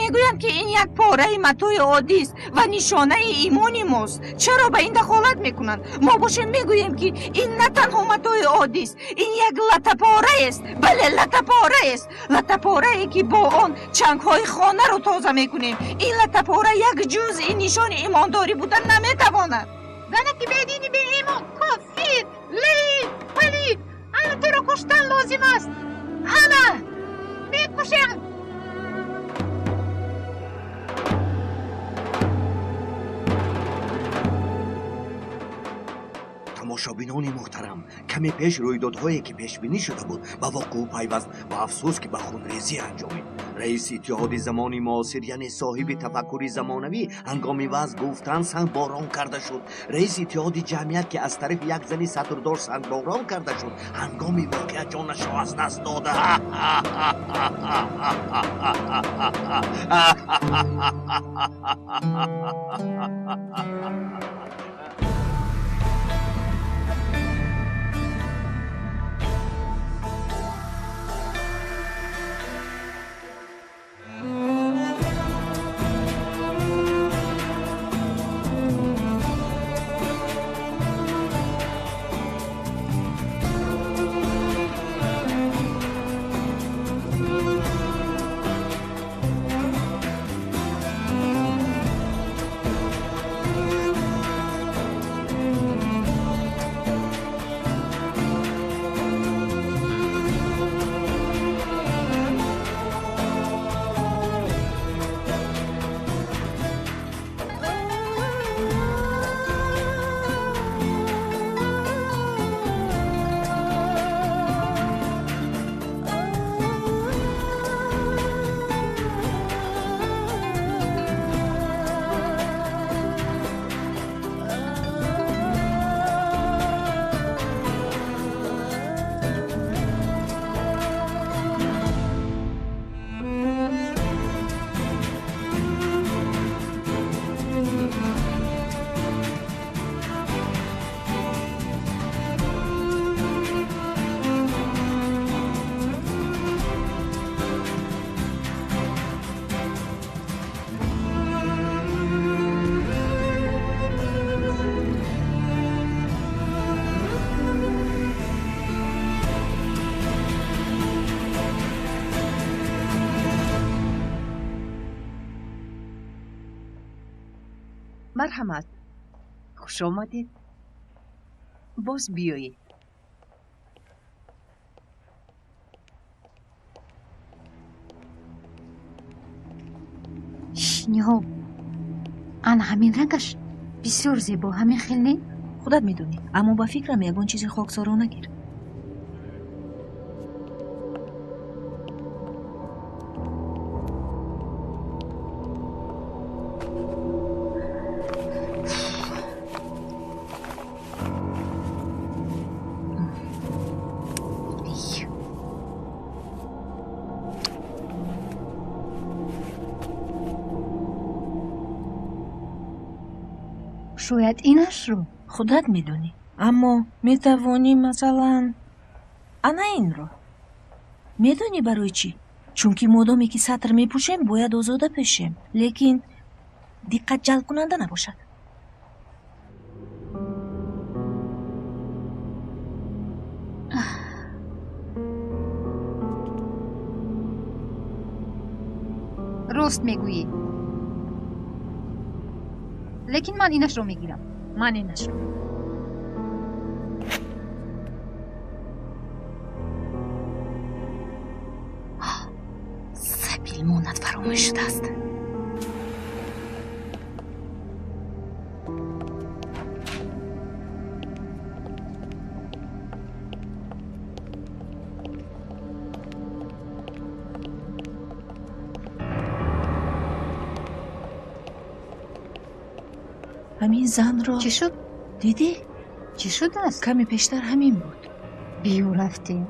Мегӯянд, ки ин як пораи матои оддист ва нишонаи имони мост. Чаро ба ин дахолат мекунанд? Мо бошем мегӯем, ки ин на танҳо матои оддист, ин як латтапораест. Бале, латтапораест, латтапорае, ки бо он чангҳои хонаро тоза мекунем. Ин латтапора як ҷузъи нишони имондорӣ буда наметавонад. Занаки бедини беимон, кофир, лаим, палид, ана туро куштан лозим аст. Ана мекушем. Тамошобинони муҳтарам, каме пеш рӯйдодҳое, ки пешбинӣ шуда буд, ба воқеъ пайваст ва афсӯс, ки ба хунрезӣ анҷомид. Раиси иттиҳоди замони муосир, яъне соҳиби тафаккури замонавӣ, ҳангоми ваъз гуфтан сангборон карда шуд. Раиси иттиҳоди ҷамъият, ки аз тарафи як зани сатрдор сангборон карда шуд, ҳангоми воқеа ҷонашро аз даст дода. Марҳамат, хуш омадед, боз биёед. Ниҳол, ана ҳамин рангаш бисёр зебо, ҳамин хел не? Худат медонӣ, аммо ба фикрам ягон чизи хоксоро нагир. Шояд инашро. Худат медонӣ, аммо метавонӣ, масалан, ана инро. Медонӣ барои чӣ? Чунки модоме ки сатр мепӯшем, бояд озода пӯшем, лекин диққат ҷалбкунанда набошад. Рост мегӯӣ, лекин ман инашро мегирам. Ман инашро. Сабил монад фаромӯш шудааст. Ҳамин занро Чӣ шуд? Дидӣ? Чӣ шудааст? Каме пештар ҳамин буд. Биё, рафтем.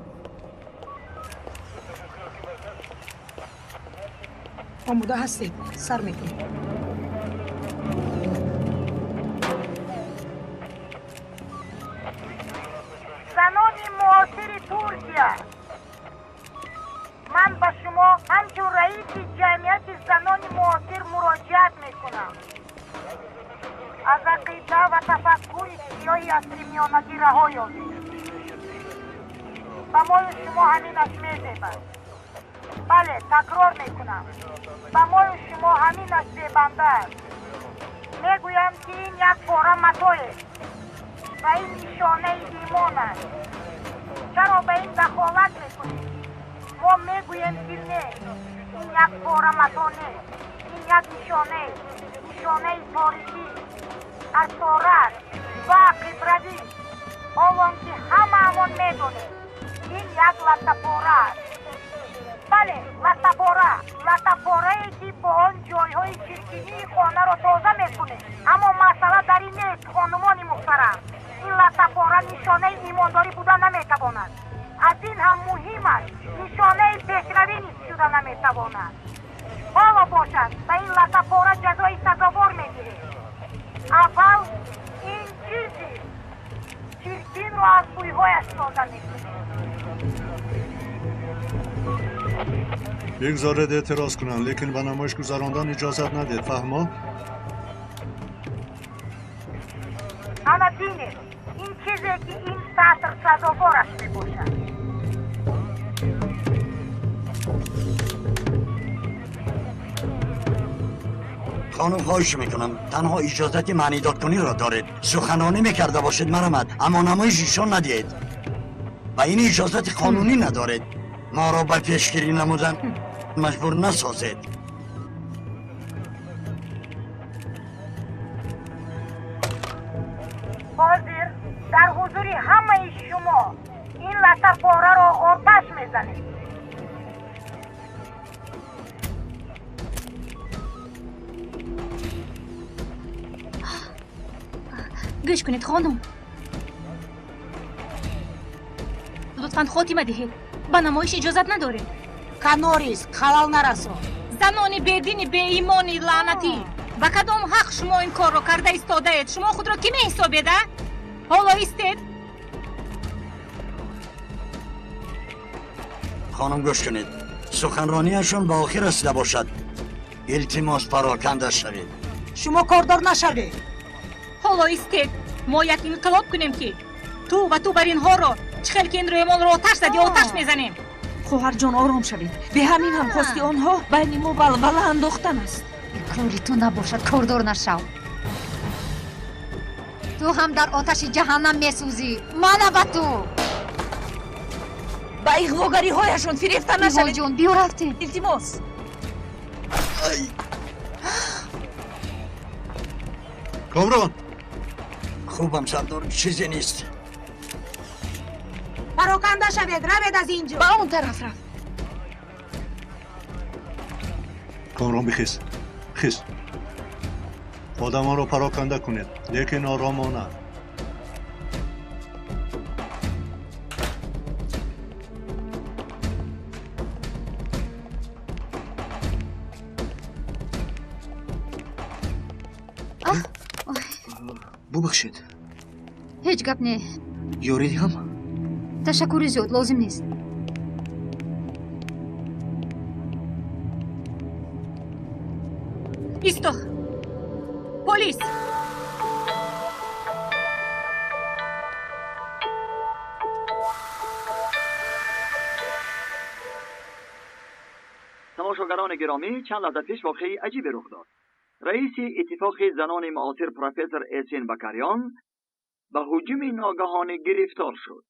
Омода ҳастед, сар мекунем. Занони муосири Туркия, ман ба шумо ҳамчун раиси ҷамъияти Занони муосир муроҷиат мекунам. Аз ақида ва тафаккури сиёҳи асри миёнагӣ раҳо ёбед. Ба мою шумо ҳаминаш мезебад. Бале, такрор мекунам. Ба мою шумо ҳаминаш зебанда аст. Мегӯям, ки ин як пора матоест ва ин нишонаи имон аст. Чаро ба ин дахолат мекунед? Мо мегӯем, ки не, ин як пора мато нест. Ин як нишонаест, нишонаи торикӣ, асорат ва қибравӣ. Ҳолон ки ҳамаамон медонем, ин як латтапора аст. Бале, латтапора, латтапорае, ки бо он ҷойҳои чиркинии хонаро тоза мекунем. Аммо масъала дар ин нест, хонумони муҳтарам. Ин латтапора нишонаи имондорӣ буда наметавонад. Аз ин ҳам муҳим аст, нишонаи пешравӣ низ шуда наметавонад. Ҳоло бошад, ба ин латтапора ҷазои сазовор медиҳем. Аввал ин чизи чиркинро аз бӯйҳояш тоза мекунем. Бигзоред эътироз кунанд, лекин ба намоиш гузарондан иҷозат надиҳед, фаҳмо? Ана бинед, ин чизе, ки ин сатр сазовораш мебошад. Хонум, хоҳиш мекунам, танҳо иҷозати маънидодкуниро доред. Суханронӣ мекарда бошед, марамад, аммо намоиш нишон надиҳед. Ба ин иҷозати қонунӣ надоред. Моро ба пешгирӣ намудан маҷбур насозед. Ҳозир дар ҳузури ҳамаи шумо ин латтапораро оташ мезанем. Гӯш кунед, хонум, лутфан хотима диҳед. Ба намоиш иҷозат надоред. Канорис, халал нарасон. Занони бедини беимони лаънатӣ, ба кадом ҳақ шумо ин корро карда истодаед? Шумо худро кӣ меҳисобед, а? Ҳоло истед. Хонум, гӯш кунед, суханронияшон ба охир расида бошад. Илтимос, пароканда шавед. Шумо кордор нашавед. Ҳоло истед, мо як инқилоб кунем, ки ту ва ту бар инҳоро чӣ хел ки ин рӯймолро оташ задӣ, оташ мезанем. Хоҳарҷон, ором шавед. Бе ҳамин ҳам хости онҳо байни мо валвала андохтан аст. Кори ту набошад, кордор нашав. Ту ҳам дар оташи ҷаҳаннам месӯзӣ. Мана ба ту. Ба иғвогариҳояшон фирефта нашавед. Ҷон, биё рафтем. Илтимос. Комрон! Хубам, сардор, чизе нест. Пароканда шавед, равед аз ин ҷо. Ба он тараф рафт. Комрон, бихез, хез. Одамонро пароканда кунед, лекин оромона. Бубахшед. Ҳеҷ гап не. Ёрӣ диҳам? Ташаккури зиёд, лозим нест. Исто! Полис! Тамошогарони гиромӣ, чанд лаҳза пеш воқеаи аҷибе рух дод. Раиси иттифоқи занони муосир профессор Эсин Бакарён ба ҳуҷуми ногаҳонӣ гирифтор шуд.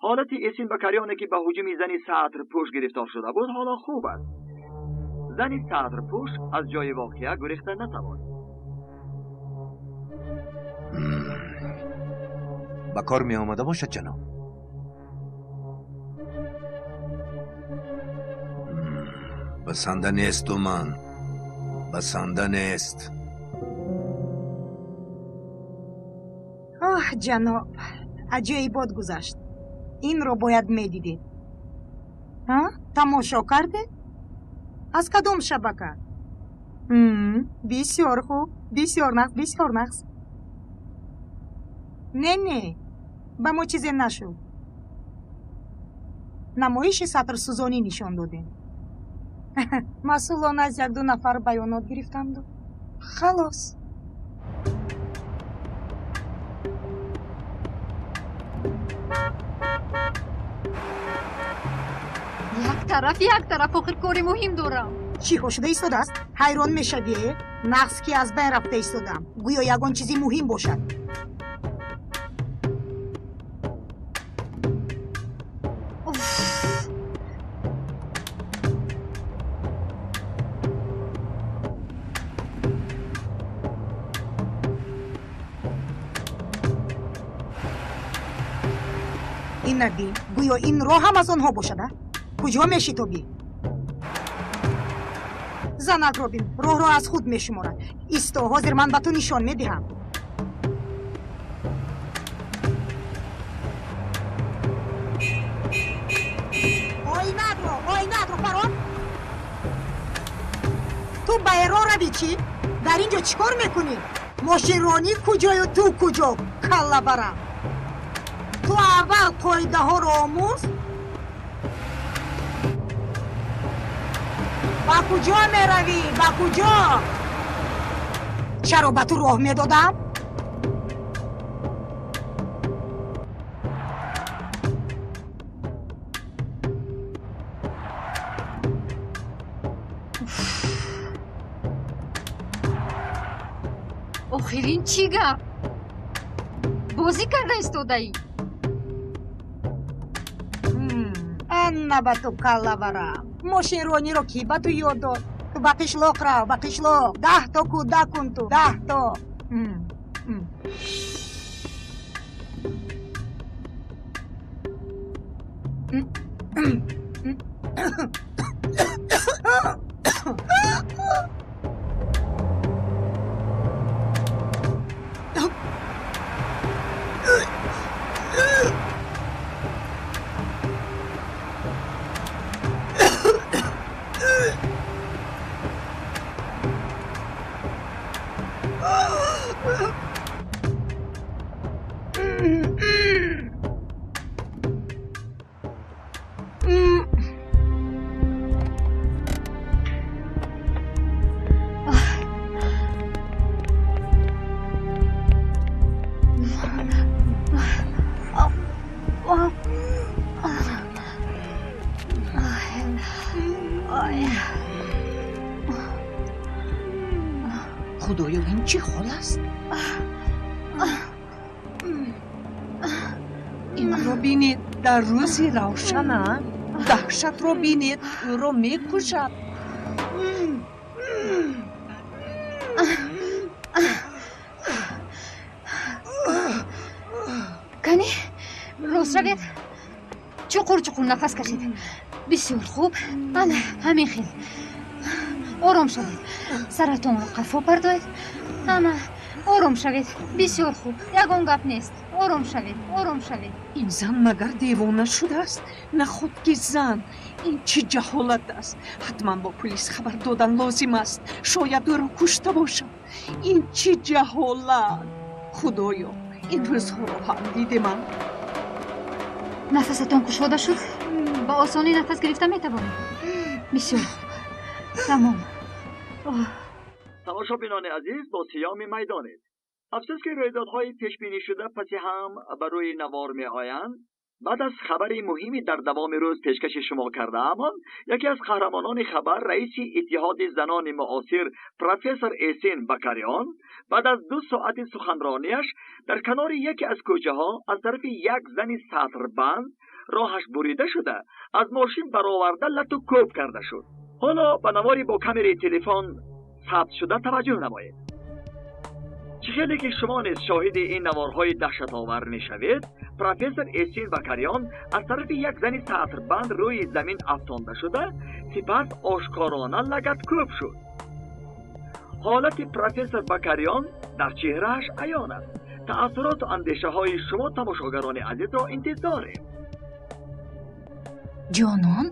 Ҳолати Эсин Бакарёне, ки ба ҳуҷуми зани сатрпӯш гирифтор шуда буд, ҳоло хуб аст. Зани сатрпӯш аз ҷои воқеа гурехта натавонист. Ба кор меомада бошад, ҷаноб. Басанда несту ман. Басанда нест. Оҳ, ҷаноб, аҷоибот гузашт. Инро бояд медидед. Тамошо кардед? Аз кадом шабака? Бисёр хуб, бисёр нағз, бисёр нағз. Не, не, ба мо чизе нашуд. Намоиши сатрсӯзонӣ нишон додем. Масъулон аз якду нафар баёнот гирифтанду халос. Як тараф, як тараф, охир кори муҳим дорам. Чӣ шуда истодааст? Ҳайрон мешавӣ? Нағз ки аз байн рафта истодам, гӯё ягон чизи муҳим бошад. Ина бин, гӯё ин роҳ ҳам аз онҳо бошад. А куҷо мешитобӣ? Занакро бин, роҳро аз худ мешуморад. Исто, ҳозир ман ба ту нишон медиҳам. Оинатро, оинатро парон. Ту ба Эрон равӣ чӣ? Дар ин ҷо чӣ кор мекунӣ? Мошинронӣ куҷою ту куҷо, калла барам? Ту аввал қоидаҳоро омӯз. Ба куҷо меравӣ? Ба куҷо? Чаро ба ту роҳ медодам? Охирин чӣ гап? Бозӣ карда истодаӣ? Анна ба ту калла барам. Мошинрониро кӣ ба ту ёд дод? Ту ба қишлоқ рав, ба қишлоқ. 10 то кӯдак кун ту, 10 то. Худоё, ин чӣ ҳол аст? Инро бинед, дар рӯзи равшана даҳшатро бинед, ӯро мекушад. Кани, рост равед, чуқур чуқур нафас кашед. Бисёр хуб, ана ҳамин хел. Ором шавед, саратонро қафо пардоед. Ана, ором шавед. Бисёр хуб, ягон гап нест. Ором шавед, ором шавед. Ин зан магар девона шудааст? Наход ки зан, ин чӣ ҷаҳолат аст? Ҳатман бо пулис хабар додан лозим аст. Шояд ӯро кушта бошад. Ин чӣ ҷаҳолат? Худоё, ин рӯзҳоро ҳам дидемам. Нафасатон кушода шуд? Ба осонӣ нафас гирифта метавонед? Бисёр хуб, тамом. Тамошобинони азиз, бо сиёми майдонед. Афсӯс ки рӯйдодҳои пешбинӣ шуда паси ҳам ба рӯи навор меоянд. Баъд аз хабари муҳими дар давоми рӯз пешкаши шумо кардаамон, яке аз қаҳрамонони хабар, раиси иттиҳоди занони муосир профессор Эсин Бакариён, баъд аз 2 соати суханронияш дар канори яке аз кӯчаҳо аз тарафи як зани сатрбанд роҳаш бурида шуда, аз мошин бароварда лату кӯб карда шуд. Ҳоло ба навори бо камераи телефон сабт шуда таваҷҷӯҳ намоед. Чӣ хеле ки шумо низ шоҳиди ин наворҳои даҳшатовар мешавед, профессор Эсин Бакариён аз тарафи як зани сатрбанд рӯи замин афтонда шуда, сипас ошкорона лагаткӯб шуд. Ҳолати профессор Бакариён дар чеҳрааш аён аст. Таассуроту андешаҳои шумо тамошогарони азизро интизорем. Ҷонон?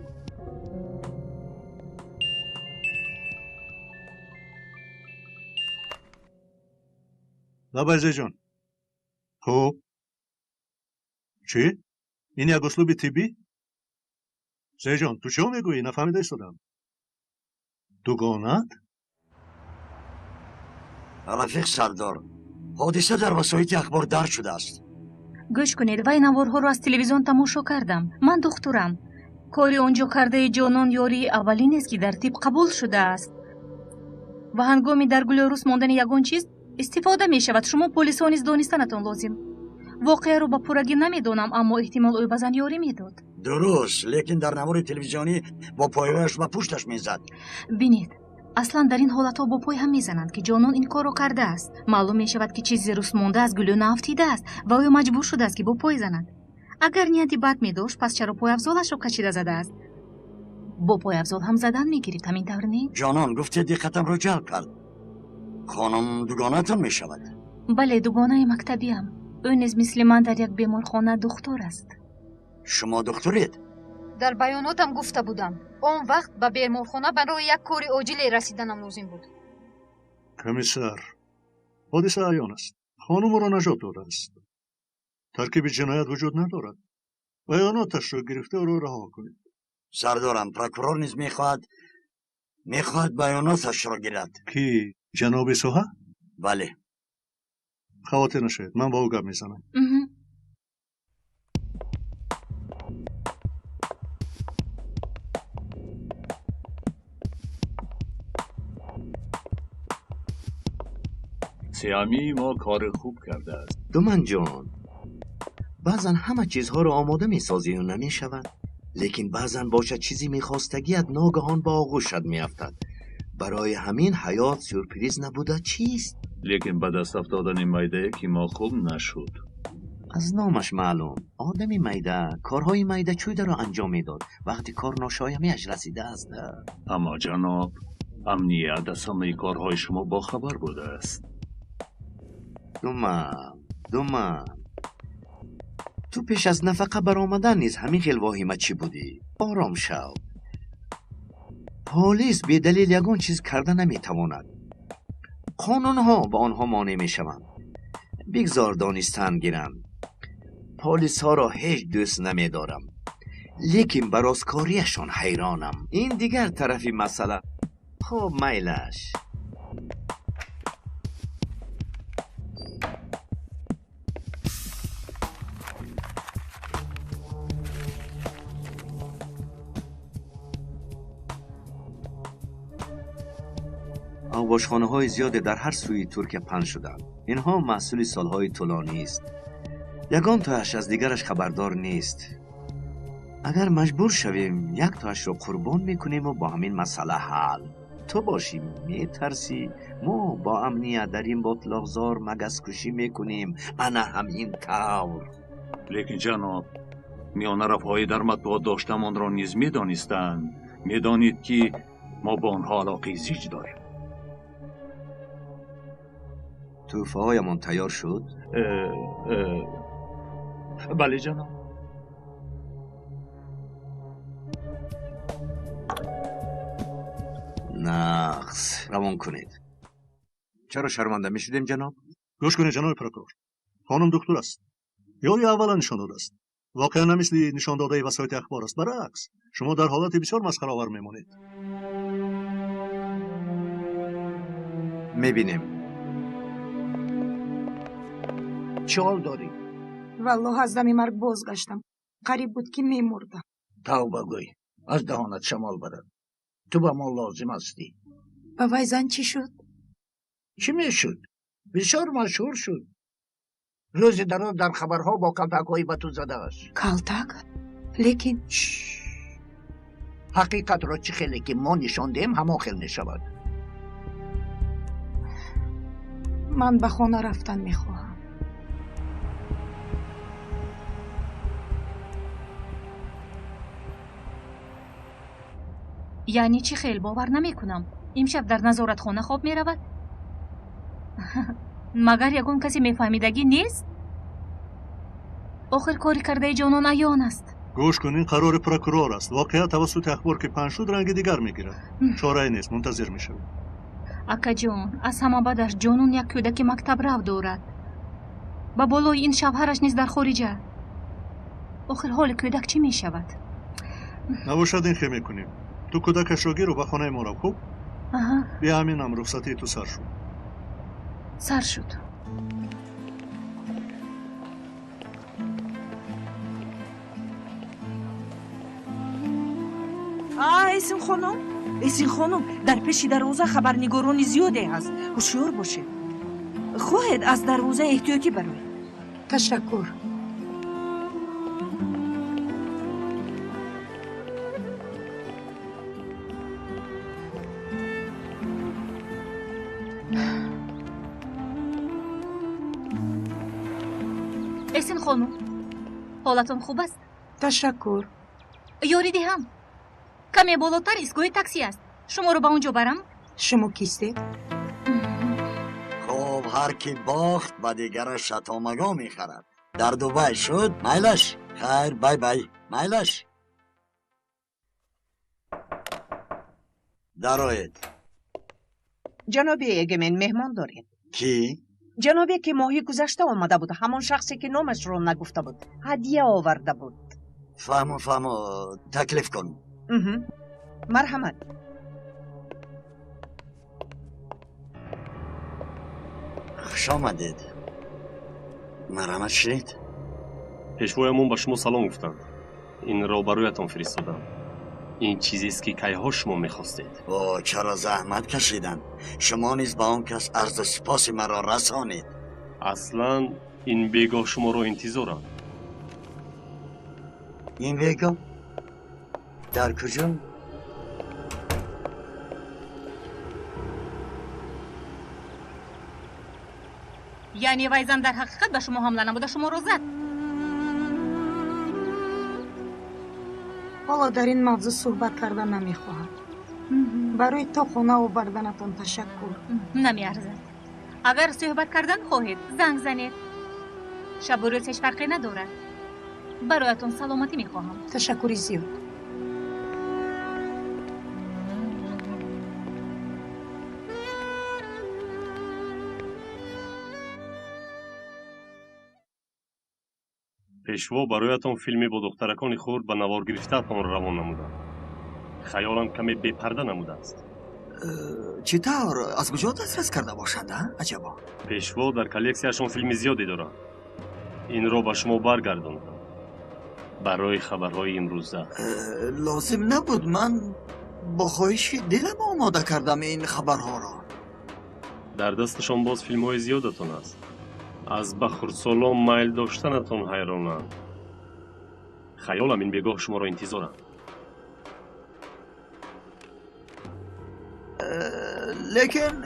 Лабайзеҷон. Хуб. Чӣ? Ин як услуби тиббӣ? Зеҷон, ту чиҳо мегӯӣ? Нафаҳмида истодам. Дугонаат? Рафиқ сардор, ҳодиса дар васоити ахбор дарҷ шудааст. Гӯш кунед, вай наворҳоро аз телевизион тамошо кардам. Ман духтурам. Кори он ҷо кардаи ҷонон ёрии аввалинест, ки дар тиб қабул шудааст. Ва ҳангоми дар гулӯрус мондани ягон чиз истифода мешавад. Шумо полисҳо низ донистанатон лозим. Воқеаро ба пуррагӣ намедонам, аммо эҳтимол ӯ ба зан ёрӣ медод. Дуруст, лекин дар навори телевизионӣ бо пойҳояш ба пушташ мезад. Бинед, аслан дар ин ҳолатҳо бо пой ҳам мезананд, ки ҷонон ин корро кардааст. Маълум мешавад, ки чизе рус монда аз гулӯ наафтидааст ва ӯ маҷбур шудааст, ки бо пой занад. Агар нияти бад медошт, пас чаро пойафзолашро кашида задааст? Бо пойафзол ҳам задан мегирифт, ҳамин тавр не? Ҷонон, гуфте диққатамро ҷалб кард. Хонум дугонаатон мешавад? Бале, дугонаи мактабиам. Ӯ низ мисли ман дар як беморхона духтур аст. Шумо духтуред? Дар баёнотам гуфта будам, он вақт ба беморхона барои як кори оҷиле расиданам лозим буд. Комиссар, ҳодиса аён аст. Хонум ӯро наҷот додааст. Таркиби ҷиноят вуҷуд надорад. Баёноташро гирифта ӯро раҳо кунед. Сардорам, прокурор низ мехоҳад баёноташро гирад. Ки, ҷаноби Соҳа? Бале. Хавотир нашавед, ман бо ӯ гап мезанам. Сиамии мо кори хуб кардааст. Думан ҷон, баъзан ҳама чизҳоро омода месозию намешавад, лекин баъзан бошад чизи мехостагият ногаҳон ба оғӯшат меафтад. Барои ҳамин ҳаёт сюрприз набуда чист? Лекин ба даст афтодани майдае ки мо хуб нашуд. Аз номаш маълум, одами майда корҳои майдачӯйдаро анҷом медод. Вақти кор ношоямиаш расидааст. Аммо ҷаноб, амният аз ҳамаи корҳои шумо бохабар будааст. Думан, ту пеш аз нафақа баромадан низ ҳамин хел воҳимачӣ будӣ. Ором шав. Полис бедалил ягон чиз карда наметавонад. Қонунҳо ба онҳо монеъ мешаванд. Бигзор донистан гиранд. Полисҳоро ҳеҷ дӯст намедорам, лекин ба росткориашон ҳайронам. Ин дигар тарафи масъала. Хуб, майлаш. Авбошхонаҳои зиёде дар ҳар сӯи Туркия паҳн шуданд. Инҳо маҳсули солҳои тӯлонист. Ягон тояш аз дигараш хабардор нест. Агар маҷбур шавем, як тояшро қурбон мекунему бо ҳамин масъала ҳал. Ту бошӣ метарсӣ, мо бо амният дар ин ботлоқзор магаскушӣ мекунем. Ана ҳамин тавр. Лекин ҷаноб, миёнаравҳои дар матбуот доштамонро низ медонистанд. Медонед, ки мо бо онҳо алоқаи зич дорем. Тӯҳфаҳоямон тайёр шуд? Бале, ҷаноб. Нағз, равон кунед. Чаро шарманда мешудем, ҷаноб? Гӯш кунед, ҷаноби прокурор. Хонум духтур аст. Ёри аввала нишон додааст. Воқеан на мисли нишондодаи васоити ахбор аст. Баръакс, шумо дар ҳолати бисёр масхараовар мемонед. Мебинем. Чӣ ҳол дорӣ? Валлоҳ, аз дами марг бозгаштам. Қариб буд, ки мемурдам. Тавба гӯй, аз даҳонат шамол барад. Ту ба мо лозим ҳастӣ. Ба вай зан чӣ шуд? Чӣ мешуд? Бисёр машҳур шуд. Рӯзи дароз дар хабарҳо бо калтакҳои ба ту задааст. Калтак? Лекин ҳақиқатро чӣ хеле ки мо нишон диҳем, ҳамон хел мешавад. Ман ба хона рафтан мехоҳам. Яъне чӣ хел? Бовар намекунам. Имшаб дар назоратхона хоб меравад? Магар ягон касе мефаҳмидагӣ нест? Охир кори кардаи ҷонон аён аст. Гӯш кун, ин қарори прокурор аст. Воқеа тавассути ахбор ки паҳн шуд, ранги дигар мегирад. Чорае нест, мунтазир мешавем. Акаҷон, аз ҳама бадаш ҷонон як кӯдаки мактабрав дорад. Ба болои ин шавҳараш низ дар хориҷа. Охир ҳоли кӯдак чӣ мешавад? Набошад, ин хел мекунем. Ту кӯдакашро гиру ба хонаи мо рав, хуб? Бия ҳаминам рухсатии ту сар шуд. Сар шуд. Эсин хонум, Эсин хонум, дар пеши дарвоза хабарнигорони зиёде ҳаст. Ҳушёр бошед. Хоҳед аз дарвоза эҳтиётӣ бароед. Ташаккур. Эсин хонум, ҳолатон хуб аст? Ташаккур. Ёрӣ диҳам. Каме болотар истгоҳи такси аст. Шуморо ба он ҷо барам? Шумо кистед? Хуб, ҳар ки бохт ба дигараш шатомаго мехарад. Дар Дубай шуд, майлаш? Хайр, бай бай, майлаш. Дароед. Ҷаноби Эгемен, меҳмон доред. Кӣ? Ҷанобе ки моҳи гузашта омада буд, ҳамон шахсе ки номашро нагуфта буд, ҳадия оварда буд. Фаҳмо, фаҳмо, таклиф кун. Марҳамат. Хуш омадед. Марҳамат шинед. Пешвоямон ба шумо салом гуфтанд. Инро бароятон фиристодам. Ин чизест ки кайҳо шумо мехостед. О, чаро заҳмат кашиданд? Шумо низ ба он кас арзу сипоси маро расонед. Аслан ин бегоҳ шуморо интизорам. Ин бегоҳ? Дар куҷо? Яъне вай зан дар ҳақиқат ба шумо ҳамла намуда шуморо зад? Ҳоло дар ин мавзӯъ суҳбат кардан намехоҳам. Барои то хона оварданатон ташаккур. Намеарзад. Агар суҳбат кардан хоҳед, занг занед. Шабу рӯз ҳеҷ фарқе надорад. Бароятон саломатӣ мехоҳам. Ташаккури зиёд. Пешво бароятон филме бо духтаракони хурд ба навор гирифтаатонро равон намудам. Хаёлам каме бепарда намудааст. Чӣ тавр? Аз куҷо дастрас карда бошанд, а? Аҷабо. Пешво дар коллексияшон филми зиёде доранд. Инро ба шумо баргардондам. Барои хабарҳои имрӯза. Лозим набуд. Ман бо хоҳиши дилам омода кардам ин хабарҳоро. Дар дасташон боз филмҳои зиёдатон аст. Аз ба хурдсолон майл доштанатон ҳайронам. Хаёлам ин бегоҳ шуморо интизорам. Лекин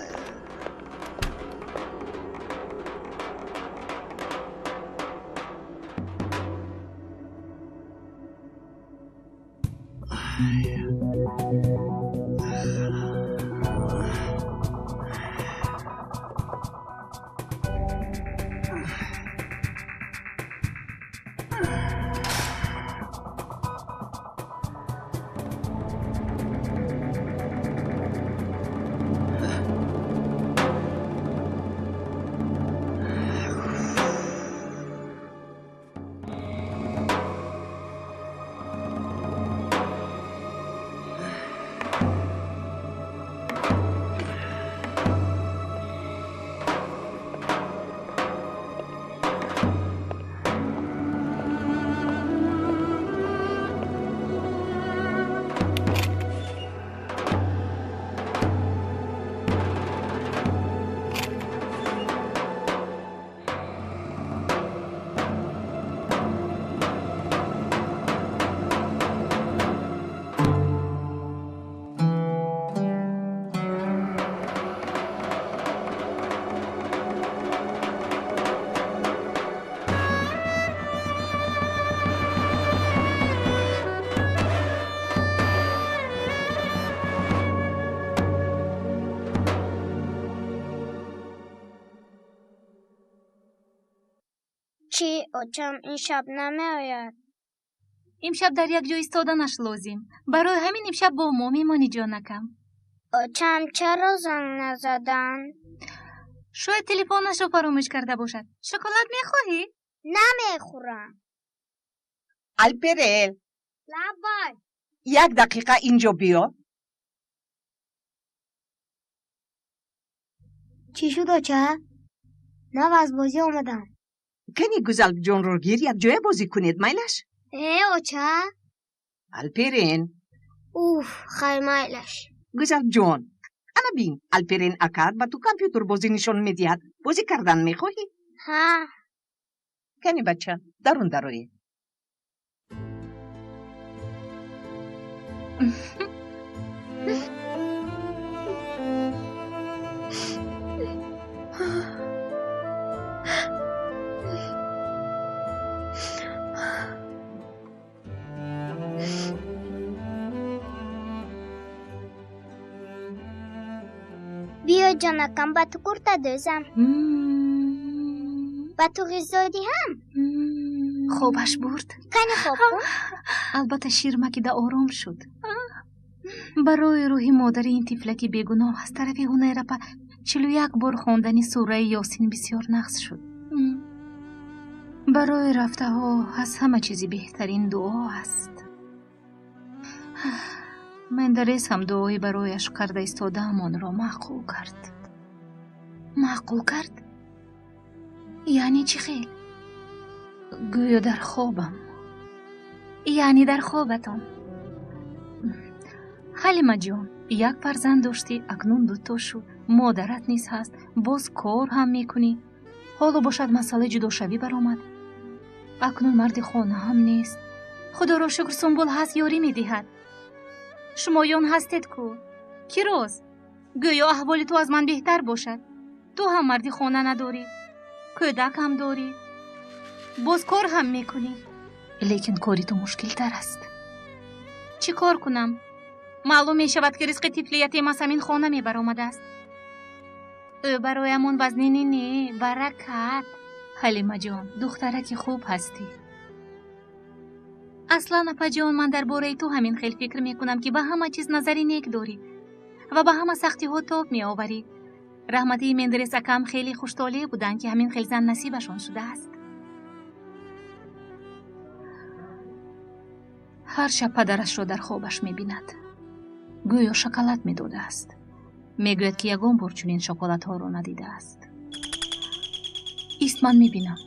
Чӣ, очам ин шаб намеояд? Имшаб дар як ҷо истоданаш лозим. Барои ҳамин имшаб бо мо мемонӣ, ҷонакам. Очам чаро занг назаданд? Шояд телефонашро фаромӯш карда бошад. Шоколад мехоҳӣ? Намехӯрам. Алперел. Лабай. Як дақиқа инҷо биё. Чӣ шуд, оча? Нав аз бозӣ омадам. Кани Гузалҷонро гир, якҷоя бозӣ кунед, майлаш? Э, оча. Алперен. Уф, хай, майлаш. Гузалҷон, ана бин, Алперен акаат ба ту компютербозӣ нишон медиҳад. Бозӣ кардан мехоҳӣ? Ҳа. Кани бача, дарун дароед. Биё, ҷонакам, ба ту курта дӯзам, ба ту ғизо диҳам. Хобаш бурд. Кани хоб кун. Албатта, шир макида ором шуд. Барои рӯҳи модари ин тифлаки бегуноҳ аз тарафи Ҳунайрапа 41 бор хондани сураи Ёсин бисёр нағз шуд. Барои рафтаҳо аз ҳама чизи беҳтарин дуо аст. Мендарес ҳам дуои барояш карда истодаам онро маъқул кард. Маъқул кард? Яъне чӣ хел? Гӯё дар хобам. Яъне дар хобатон. Ҳалимаҷон, як фарзанд доштӣ, акнун дуто шуд. Модарат низ ҳаст, боз кор ҳам мекунӣ. Ҳоло бошад масъалаи ҷудошавӣ баромад. Акнун марди хона ҳам нест. Худоро шукр, Сумбул ҳаст, ёрӣ медиҳад. Шумоён ҳастед ку? Кӣ роз? Гӯё аҳволи ту аз ман беҳтар бошад. Ту ҳам марди хона надорӣ, кӯдак ҳам дорӣ, боз кор ҳам мекунӣ. Лекин кори ту мушкилтар аст. Чӣ кор кунам? Маълум мешавад, ки ризқи тифли ятим аз ҳамин хона мебаромадааст. Ӯ бароямон вазнини не, баракат. Ҳалимаҷон, духтараки хуб ҳастӣ. Аслан, апаҷон, ман дар бораи ту ҳамин хел фикр мекунам, ки ба ҳама чиз назари нек дорӣ ва ба ҳама сахтиҳо тоб меоварӣ. Раҳматии Мендрес акам хеле хуштолеъ буданд, ки ҳамин хел зан насибашон шудааст. Ҳар шаб падарашро дар хобаш мебинад. Гӯё шоколад медодааст. Мегӯяд, ки ягон бор чунин шоколадҳоро надидааст. Ист, ман мебинам.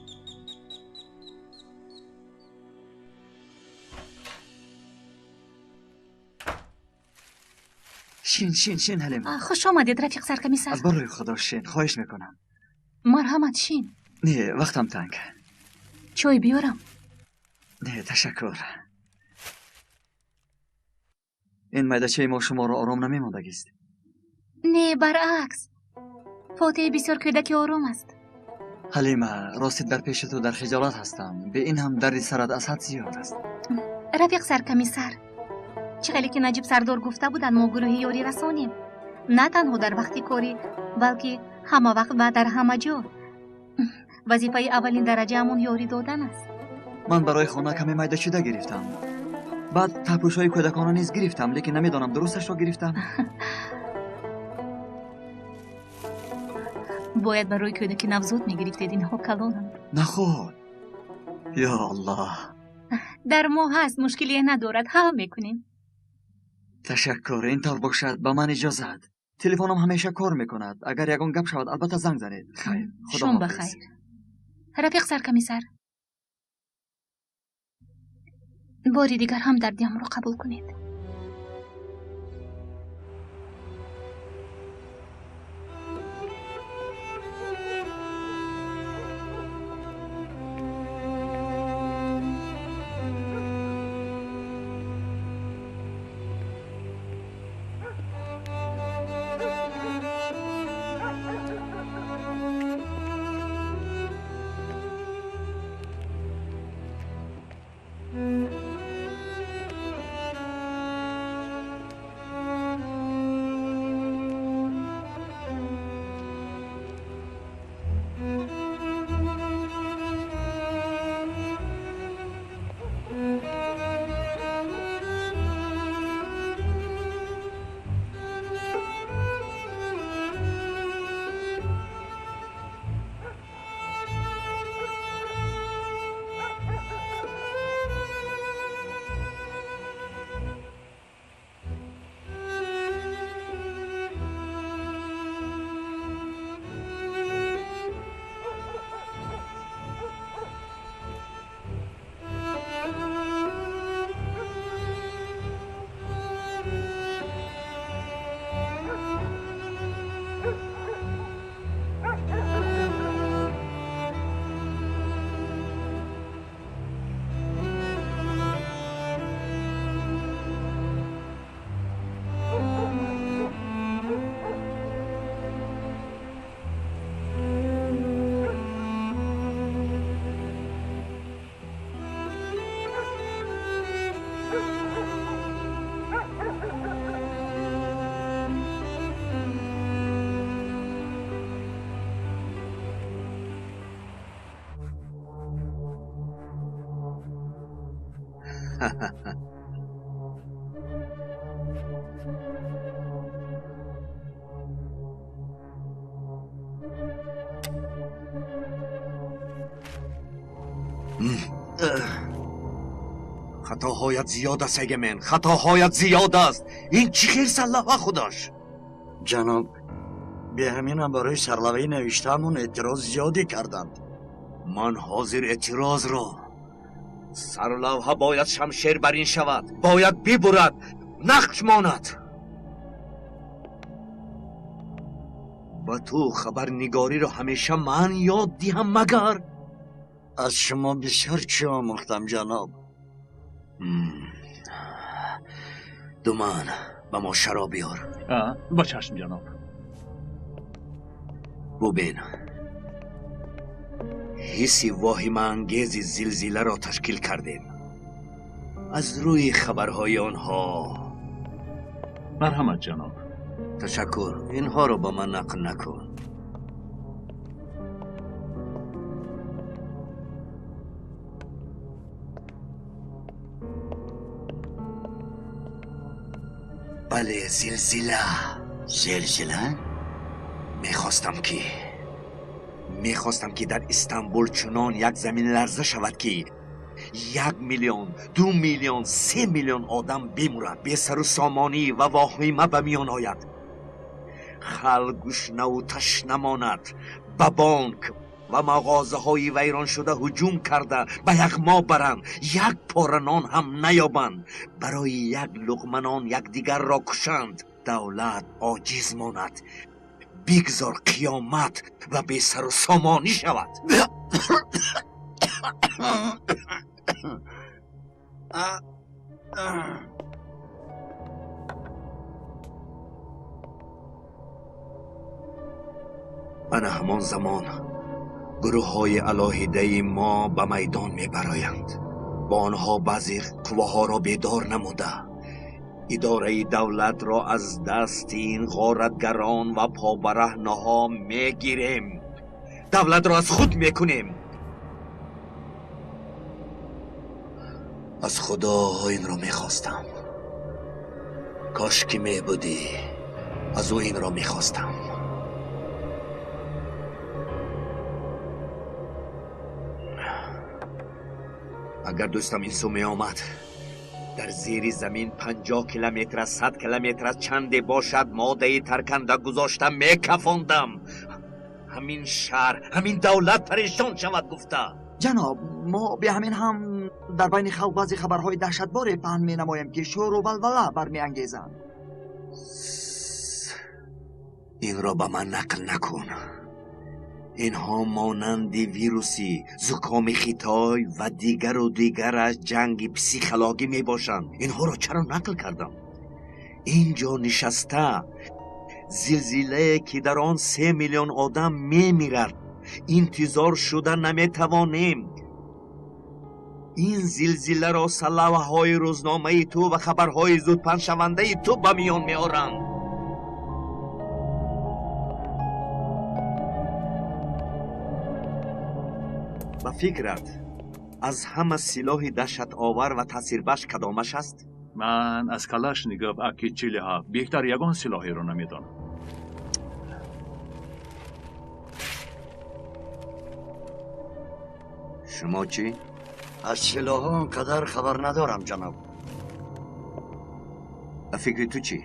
Шин, шин, шин, Ҳалима. Хуш омадед, рафиқ саркомиссар. Аз барои Худо шин, хоҳиш мекунам. Марҳамат, шин. Не, вақтам танг. Чой биёрам? Не, ташаккур. Ин майдачаи мо шуморо ором намемондагист. Не, баръакс. Фотеҳ бисёр кӯдаки ором аст. Ҳалима, рости дар пеши ту дар хиҷолат ҳастам. Бе ин ҳам дарди сарат аз ҳад зиёд аст. Рафиқ саркомиссар, чӣ хеле ки Наҷиб сардор гуфта буданд, мо гурӯҳи ёрӣ расонем. На танҳо дар вақти корӣ, балки ҳама вақт ва дар ҳама ҷо. Вазифаи аввалин дараҷаамон ёрӣ додан аст. Ман барои хона каме майдачида гирифтам. Баъд тапӯшҳои кӯдакона низ гирифтам, лекин намедонам дурусташро гирифтам. Бояд барои кӯдаки навзод мегирифтед, инҳо калонанд. Наход. Ё Аллоҳ. Дар мо ҳаст, мушкилие надорад, ҳал мекунем. Ташаккур, ин тавр бошад, ба ман иҷозат. Телефонам ҳамеша кор мекунад. Агар ягон гап шавад, албатта занг занед. Хайр, худо Шом ба хайр. Рафиқ саркомиссар, бори дигар ҳамдардиамро қабул кунед. Хатоҳоят зиёд аст, Эгемен, хатоҳоят зиёд аст. Ин чӣ хел сарлавҳа худаш? Ҷаноб, беҳаминам барои сарлавҳаи навиштаамон эътироз зиёде карданд. Ман ҳозир эътирозро. Сарлавҳа бояд шамшер бар ин шавад, бояд бибурад, нақш монад. Ба ту хабарнигориро ҳамеша ман ёд диҳам магар? Аз шумо бисёр чӣ омӯхтам, ҷаноб. Думан, ба мо шароб биёр. Ба чашм, ҷаноб. Бубин, ҳисси воҳимаангези зилзиларо ташкил кардем аз рӯи хабарҳои онҳо. Марҳамат, ҷаноб. Ташаккур, инҳоро ба ман нақл накун. Бале, зилзила. Зилзила? Мехостам ки дар Истанбул чунон як заминларза шавад, ки 1 миллион, 2 миллион, 3 миллион одам бимурад, бесару сомонӣ ва воҳима ба миён ояд, халқ гушнаву ташна монад, ба бонк ва мағозаҳои вайроншуда ҳуҷум карда ба яғмо баранд, як пора нон ҳам наёбанд, барои як луқма нон якдигарро кушанд, давлат оҷиз монад, бигзор қиёмат ва бесару сомонӣ шавад. Ана ҳамон замон гурӯҳҳои алоҳидаи мо ба майдон мебароянд. Бо онҳо баъзе қувваҳоро бедор намуда, идораи давлатро аз дасти ин ғоратгарон ва побараҳнаҳо мегирем. Давлатро аз худ мекунем. Аз Худо инро мехостам. Кош ки мебудӣ, аз ӯ инро мехостам. Агар дӯстам ин сӯ меомад, дар зери замин 50 километр аз 100 километр аз чанде бошад моддаи тарканда гузошта мекафондам. Ҳамин шаҳр, ҳамин давлат парешон шавад гуфта. Ҷаноб, мо беҳамин ҳам дар байни халқ баъзе хабарҳои даҳшатборе паҳн менамоем, ки шӯру валвала бармеангезанд. Инро ба ман нақл накун. Инҳо монанди вируси зукоми Хитой ва дигару дигараш ҷанги психологӣ мебошанд. Инҳоро чаро нақл кардам? Ин ҷо нишаста зилзилае ки дар он 3 миллион одам мемирад, интизор шуда наметавонем. Ин зилзиларо сарлавҳаҳои рӯзномаи ту ва хабарҳои зудпаҳншавандаи ту ба миён меоранд. Ба фикрат, аз ҳама силоҳи даҳшатовар ва таъсирбахш кадомаш аст? Ман аз Калашников АК-47 беҳтар ягон силоҳеро намедонам. Шумо чӣ? Аз силоҳҳо он қадар хабар надорам, ҷаноб. Ба фикри ту чӣ?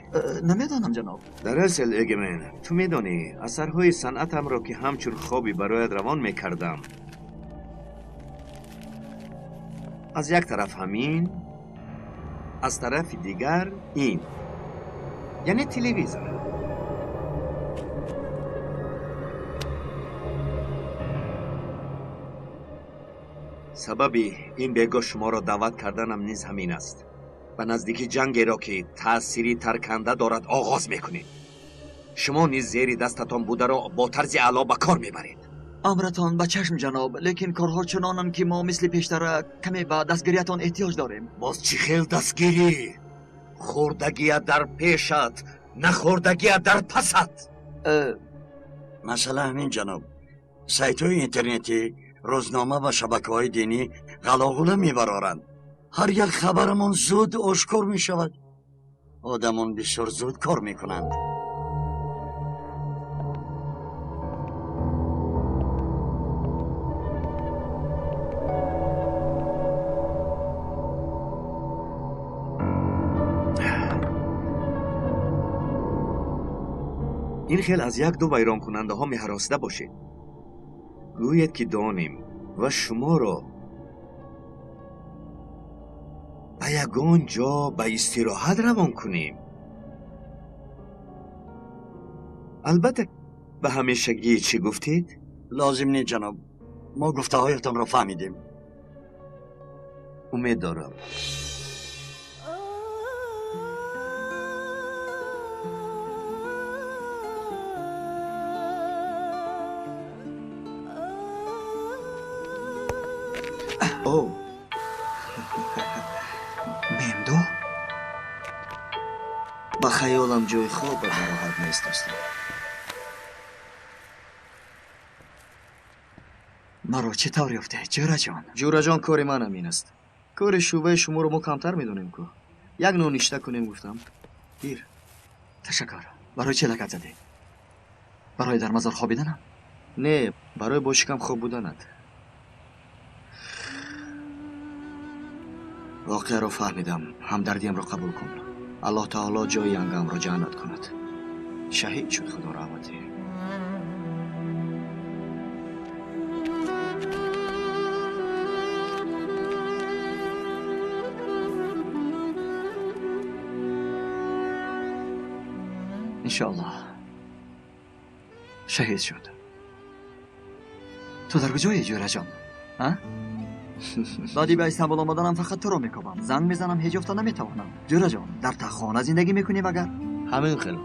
Намедонам, ҷаноб. Дар асл, Эгемен, ту медонӣ, асарҳои санъатамро ки ҳамчун хоби бароят равон мекардам, аз як тараф ҳамин, аз тарафи дигар ин, яъне телевизор. Сабаби ин бегоҳ шуморо даъват карданам низ ҳамин аст. Ба наздики ҷангеро ки таъсири тарканда дорад оғоз мекунем. Шумо низ зери дастатон бударо бо тарзи аъло ба кор мебаред. Амратон ба чашм, ҷаноб, лекин корҳо чунонанд, ки мо мисли пештара каме ба дастгириятон эҳтиёҷ дорем. Боз чӣ хел дастгирӣ? Хӯрдагият дар пешат, нахӯрдагият дар пасат. Масъала ҳамин, ҷаноб. Сайтҳои интернетӣ, рӯзнома ва шабакаҳои динӣ ғалоғула мебароранд. Ҳар як хабарамон зуд ошкор мешавад. Одамон бисёр зуд кор мекунанд. Ин хел аз як-ду вайронкунандаҳо меҳаросида бошед. Гӯед, ки донем ва шуморо ба ягон ҷо ба истироҳат равон кунем. Албатта, ба ҳамешагӣ чӣ гуфтед? Лозим не, ҷаноб. Мо гуфтаҳоятонро фаҳмидем. Умед дорам. О, Мемдо? Ба хаёлам ҷои хобат нароҳат нест, дӯстам. Маро чӣ тавр ёфте, Ҷӯраҷон? Ҷӯраҷон, кори ман ҳамин аст. Кори шӯъбаи шуморо мо камтар медонем ку. Як ноништа кунем гуфтам. Гир. Ташаккур. Барои чӣ лагад задӣ? Барои дар мазор хобиданам? Не, барои бо шикам хоб буданат. Воқеаро фаҳмидам. Ҳамдардиамро қабул кун. Аллоҳ таоло ҷои янгамро ҷаннат кунад. Шаҳид шуд, худо раҳматӣ. Иншоаллоҳ шаҳид шуд. Ту дар куҷоӣ, Ҷӯраҷон? А? Баъди ба Истанбул омаданам фақат туро мекобам. Занг мезанам, ҳеҷ ёфта наметавонам. Ҷӯраҷон, дар таххона зиндагӣ мекунӣ магар? Ҳамин хел.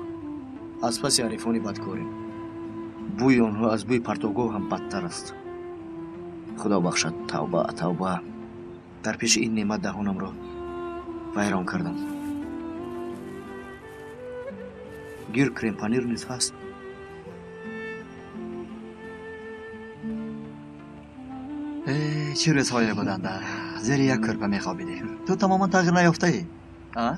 Аз паси ҳарифони бадкорем. Бӯи онҳо аз бӯи партовгоҳ ҳам бадтар аст. Худо бахшад, тавба, тавба. Дар пеши ин неъмат даҳонамро вайрон кардам. Гир, крем-панир низ ҳаст. Чӣ рӯзҳое буданда, зери як кӯрпа мехобидем. Ту тамоман тағйир наёфтаӣ, а?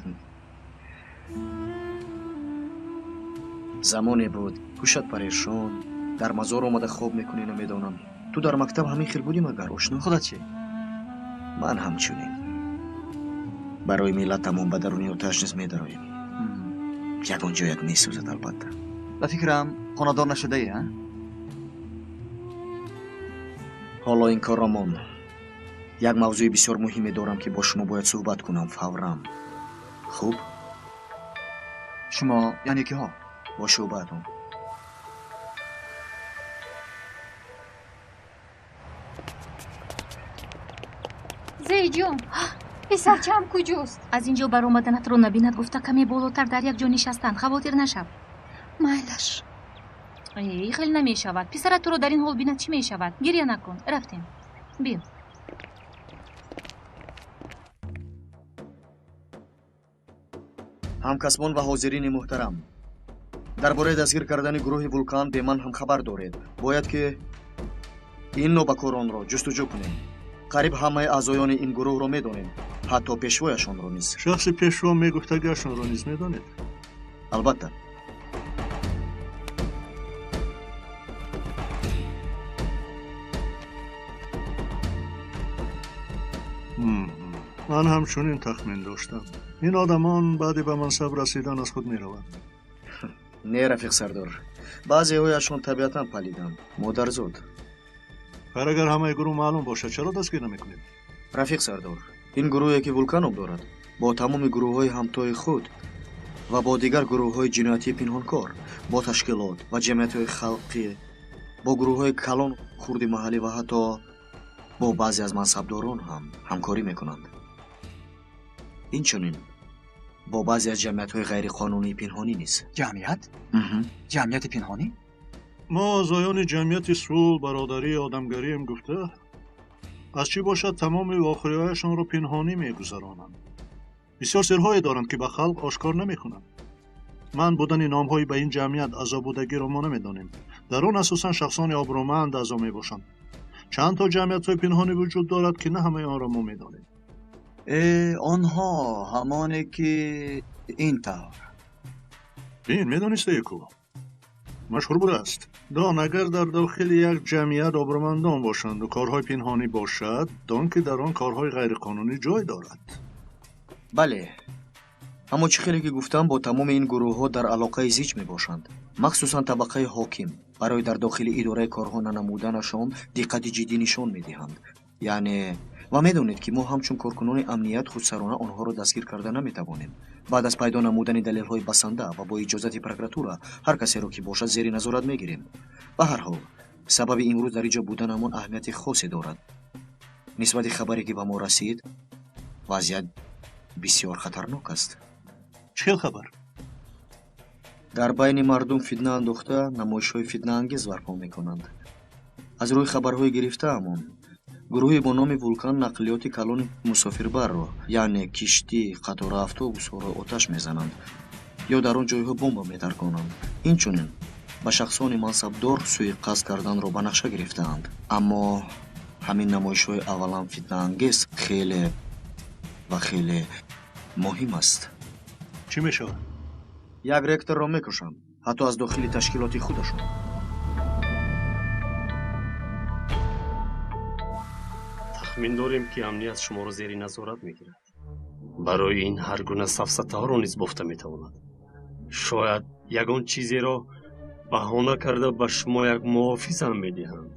Замоне буд, ҳушат парешон, дар мазор омада хоб мекунӣ, намедонам. Ту дар мактаб ҳамин хел будӣ магар, ошно? Худат чӣ? Ман ҳамчунин. Барои миллатамон ба даруни оташ низ медароем. Ягон ҷоят месӯзад, албатта. Ба фикрам, хонадор нашудаӣ, а? Ҳоло ин корро мон. Як мавзӯи бисёр муҳиме дорам, ки бо шумо бояд суҳбат кунам фавран. Хуб? Шумо яъне киҳо? Бо шӯъбаатон. Зейҷон, писарчаам куҷост? Аз ин ҷо баромаданатро набинад гуфта каме болотар дар як ҷо нишастанд. Хавотир нашав. Майлаш. Эй, хеле намешавад. Писарат туро дар ин ҳол бинад чӣ мешавад? Гиря накун. Рафтем. Биё. Ҳамкасбон ва ҳозирини муҳтарам, дар бораи дастгир кардани гурӯҳи Вулкан бе ман ҳам хабар доред. Бояд ки ин нобакоронро ҷустуҷӯ кунем. Қариб ҳамаи аъзоёни ин гурӯҳро медонем, ҳатто пешвояшонро низ. Шахси пешво мегуфтагиашонро низ медонед? Албатта. Ман ҳамчунин тахмин доштам. Ин одамон баъди ба мансаб расидан аз худ мераванд. Не, рафиқ сардор, баъзеҳояшон табиатан палиданд, модарзод. Хайр, агар ҳамаи гурӯҳ маълум бошад, чаро дастгир намекунед? Рафиқ сардор, ин гурӯҳе ки Вулкан ном дорад, бо тамоми гурӯҳҳои ҳамтои худ ва бо дигар гурӯҳҳои ҷиноятии пинҳонкор, бо ташкилот ва ҷамъиятҳои халқӣ, бо гурӯҳҳои калон, хурди маҳаллӣ ва ҳатто бо баъзе аз мансабдорон ҳам ҳамкорӣ мекунанд. Инчунин бо баъзе аз ҷамъиятҳои ғайриқонунии пинҳонӣ низ. Ҷамъият? Ҷамъияти пинҳонӣ? Мо аъзоёни ҷамъияти сулҳ, бародарӣ, одамгарием гуфта, аз чӣ бошад тамоми вохӯриҳояшонро пинҳонӣ мегузаронанд. Бисёр сирҳое доранд, ки ба халқ ошкор намекунанд. Ман будани номҳои ба ин ҷамъият аъзо будагиро мо намедонем. Дар он асосан шахсони обрӯманд аъзо мебошанд. Чанд то ҷамъиятҳои пинҳонӣ вуҷуд дорад, ки на ҳамаи онро мо медонем. Онҳо ҳамоне ки ин тавр. Ин медонистае ку машҳур будааст. Дон, агар дар дохили як ҷамъият обрӯмандон бошанду корҳои пинҳонӣ бошад, дон ки дар он корҳои ғайриқонунӣ ҷой дорад. Бале, аммо чӣ хеле ки гуфтам, бо тамоми ин гурӯҳҳо дар алоқаи зич мебошанд, махсусан табақаи ҳоким. Барои дар дохили идораи корҳо нанамуданашон диққати ҷиддӣ нишон медиҳанд. Яъне ва медонед, ки мо ҳамчун коркунони амният худсарона онҳоро дастгир карда наметавонем. Баъд аз пайдо намудани далелҳои басанда ва бо иҷозати прокуратура ҳар касеро ки бошад зери назорат мегирем. Ба ҳар ҳол, сабаби имрӯз дар инҷо буданамон аҳамияти хосе дорад. Нисбати хабаре ки ба мо расид, вазъият бисёр хатарнок аст. Чӣ хел хабар? Дар байни мардум фитна андохта, намоишҳои фитнаангез барпо мекунанд. Аз рӯи хабарҳои гирифтаамон, гурӯҳе бо номи Вулкан нақлиёти калони мусофирбарро, яъне киштӣ, қатора, автобусҳоро оташ мезананд ё дар он ҷойҳо бомба метарконанд. Инчунин ба шахсони мансабдор суиқасд карданро ба нақша гирифтаанд. Аммо ҳамин намоишҳои аввалан фитнаангез хеле ва хеле муҳим аст. Чӣ мешавад? Як ректорро мекушанд, ҳатто аз дохили ташкилоти худашон. Тахмин дорем, ки амният шуморо зери назорат мегирад. Барои ин ҳар гуна сафсатаҳоро низ бофта метавонад. Шояд ягон чизеро баҳона карда ба шумо як муҳофизам медиҳанд.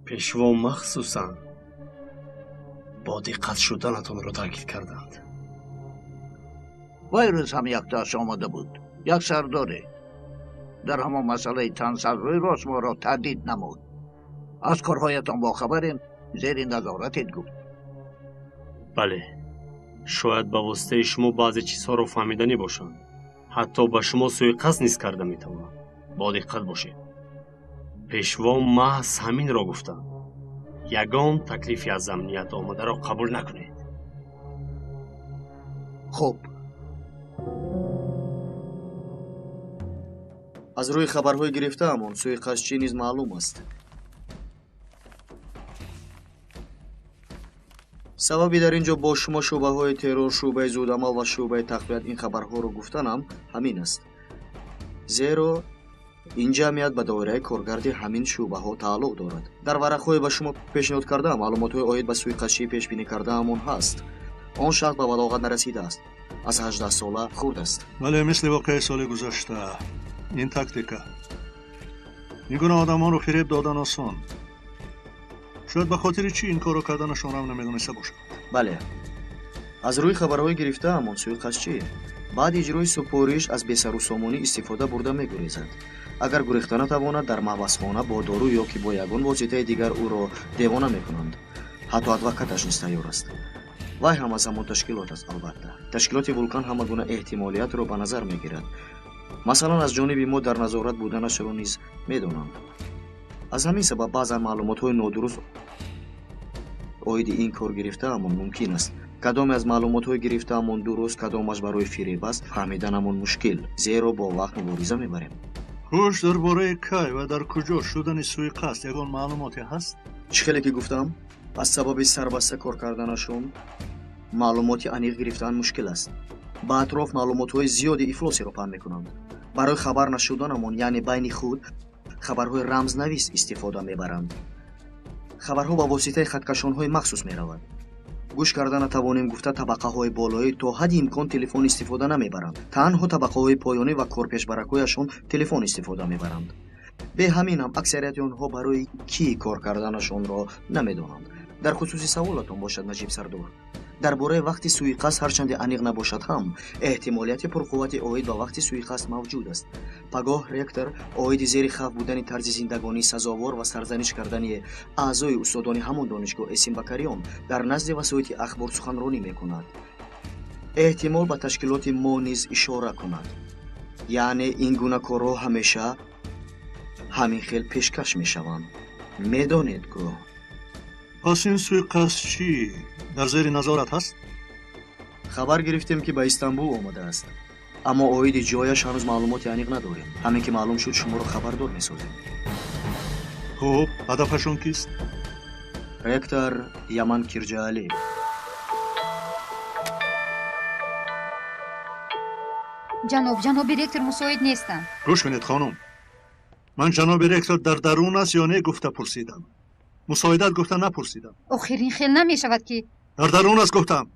Пешво махсусан бо диққат шуданатонро таъкид карданд. Вай рӯз ҳам яктоаш омада буд, як сардоре. Дар ҳамон масъалаи тансар рӯй рост моро таҳдид намуд. Аз корҳоятон бохабарем, зери назоратед гуфт. Бале, шояд ба воситаи шумо баъзе чизҳоро фаҳмиданӣ бошанд. Ҳатто ба шумо суиқасд низ карда метавонанд. Бо диққат бошед. Пешво маҳз ҳаминро гуфтанд. Ягон таклифи аз амният омадаро қабул накунед. Хуб. Аз рӯи хабарҳои гирифтаамон суиқасдчӣ низ маълум аст. Сабаби дар ин ҷо бо шумо шӯъбаҳои террор, шӯъбаи зудамал ва шӯъбаи тақвият ин хабарҳоро гуфтанам ҳамин аст. Зеро ин ҷамъият ба доираи коргарди ҳамин шӯъбаҳо тааллуқ дорад. Дар варақҳое ба шумо пешниҳод кардаам маълумотҳои оид ба суиқасдчии пешбинӣ кардаамон ҳаст. Он шахс ба балоғат нарасидааст, аз 18 сола хурд аст. Бале, мисли воқеаи соли гузашта. Ин тактика. Ин гуна одамонро фиреб додан осон. Шояд ба хотири чӣ ин корро карданашонам намедониста бошад. Бале, аз рӯи хабарҳои гирифтаамон суиқасдчӣ баъди иҷрои супориш аз бесарусомонӣ истифода бурда мегурезад. Агар гурехта натавонад, дар маҳбасхона бо дору ё ки бо ягон воситаи дигар ӯро девона мекунанд. Ҳатто адвокаташ низ тайёр аст. Вай ҳам аз ҳамон ташкилот аст, албатта. Ташкилоти Вулкан ҳама гуна эҳтимолиятро ба назар мегирад. Масалан, аз ҷониби мо дар назорат буданашро низ медонанд. Аз ҳамин сабаб баъзан маълумотҳои нодуруст оиди ин кор гирифтаамон мумкин аст. Кадоме аз маълумотҳои гирифтаамон дуруст, кадомаш барои фиреб аст, фаҳмиданамон мушкил, зеро бо вақт мубориза мебарем. Хуш, дар бораи кай ва дар куҷо шудани суиқасд ягон маълумоте ҳаст? Чӣ хеле ки гуфтам, аз сабаби сарбаста кор карданашон маълумоти аниқ гирифтан мушкил аст. Ба атроф маълумотҳои зиёди ифлосиро паҳн мекунанд. Барои хабар нашуданамон, яъне байни худ, хабарҳои рамзнавис истифода мебаранд. Хабарҳо ба воситаи хаткашонҳои махсус меравад. Гӯш карда натавонем гуфта табақаҳои болоӣ то ҳадди имкон телефон истифода намебаранд. Танҳо табақаҳои поёнӣ ва корпешбаракҳояшон телефон истифода мебаранд. Бе ҳамин ҳам аксарияти онҳо барои кӣ кор карданашонро намедонанд. Дар хусуси саволатон бошад, Наҷиб сардор, дар бораи вақти суиқасд ҳарчанде аниқ набошад ҳам, эҳтимолияти пурқуввати оид ба вақти суиқасд мавҷуд аст. Пагоҳ ректор оиди зери хавф будани тарзи зиндагонии сазовор ва сарзаниш кардани аъзои устодони ҳамон донишгоҳ Эсин Бакариён дар назди васоити ахбор суханронӣ мекунад. Эҳтимол ба ташкилоти мо низ ишора кунад. Яъне ин гуна корҳо ҳамеша ҳамин хел пешкаш мешаванд. Медонед ку? Пас ин суиқасд чӣ дар зери назорат ҳаст? Хабар гирифтем, ки ба Истанбул омадааст, аммо оиди ҷояш ҳанӯз маълумоти аниқ надорем. Ҳамин ки маълум шуд, шуморо хабардор месозем. Хуб, ҳадафашон кист? Ректор Яман Кирджаали. Ҷаноб, ҷаноби ректор мусоид нестанд. Гӯш кунед, хонум. Ман ҷаноби ректор дар дарун аст ё не гуфта пурсидам. Мусоидат гуфта напурсидам. Охир ин хел намешавад ки. Дар дарун аст гуфтам.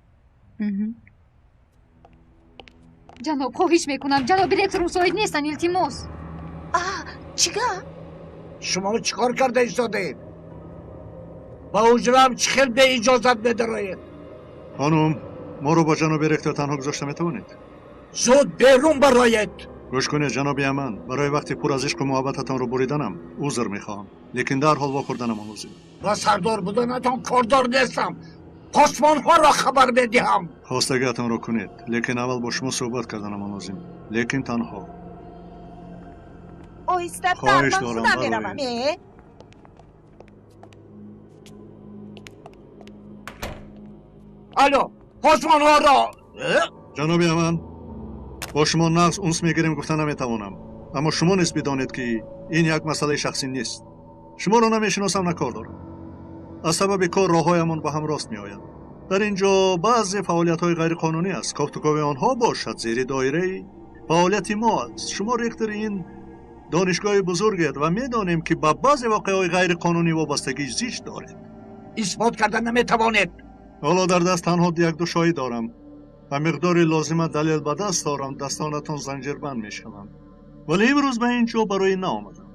Ҷаноб, хоҳиш мекунам, ҷаноби ректор мусоид нестанд, илтимос. Чӣ гап? Шумо чӣ кор карда истодаед? Ба ҳуҷраам чӣ хел беиҷозат медароед? Хонум, моро бо ҷаноби ректор танҳо гузошта метавонед? Зуд берун бароед! Гӯш кунед, ҷаноби Яман, барои вақти пур аз ишқу муҳаббататонро буриданам узр мехоҳам, лекин дарҳол вохӯрданамон лозим. Ба сардор буданатон кордор нестам. Посбонҳоро хабар медиҳам. Хостагиатонро кунед, лекин аввал бо шумо суҳбат карданамон лозим, лекин танҳо. Оҳистатар, ман худам меравам. Алло, посбонҳоро! Ҷаноби Яман, бо шумо нағз унс мегирем гуфта наметавонам, аммо шумо низ бидонед ки ин як масъалаи шахсӣ нест. Шуморо намешиносам, на кор дорам. Аз сабаби кор роҳҳоямон ба ҳам рост меоянд. Дар ин ҷо баъзе фаъолиятҳои ғайриқонунӣ аст. Кофтукови онҳо бошад зери доираи фаъолияти мо аст. Шумо ректори ин донишгоҳи бузургед ва медонем ки ба баъзе воқеаҳои ғайриқонунӣ вобастагии зич доред. Исбот карда наметавонед. Ҳоло дар даст танҳо якду шоҳид дорам ва миқдори лозима далел ба даст дорам, дастонатон занҷирбанд мешаванд. Вале имрӯз ба ин ҷо барои наомадам.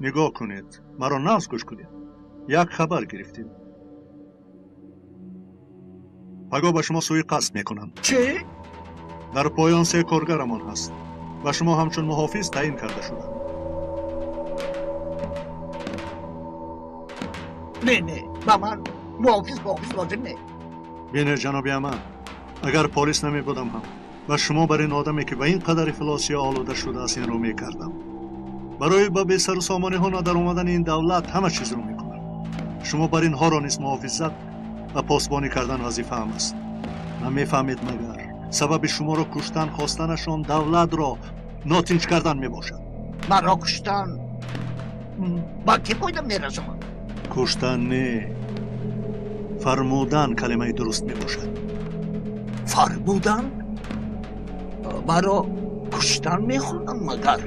Нигоҳ кунед, маро нағз гӯш кунед. Як хабар гирифтем. Пагоҳ ба шумо сӯи қасд мекунанд. Чӣ? Дар поён се коргарамон ҳаст ва шумо ҳамчун муҳофиз таъин карда шуданд. Не, не, ба ман муҳофиз лозим не. Бинед, ҷаноби Яман, агар полис намебудам ҳам ва шумо бар ин одаме ки ба ин қадар ифлосия олуда шудааст инро мекардам. Барои ба бесару сомониҳо надаромадани ин давлат ҳама чизро мекунам. Шумо бар инҳоро низ муҳофизат ва посбонӣ кардан вазифаам аст. Намефаҳмед магар сабаби шуморо куштан хостанашон давлатро нотинҷ кардан мебошад. Маро куштан ба кӣ фоида мерасонад? Куштан не, фармудан калимаи дуруст мебошад. Фармудан? Маро куштан мехоҳанд магар?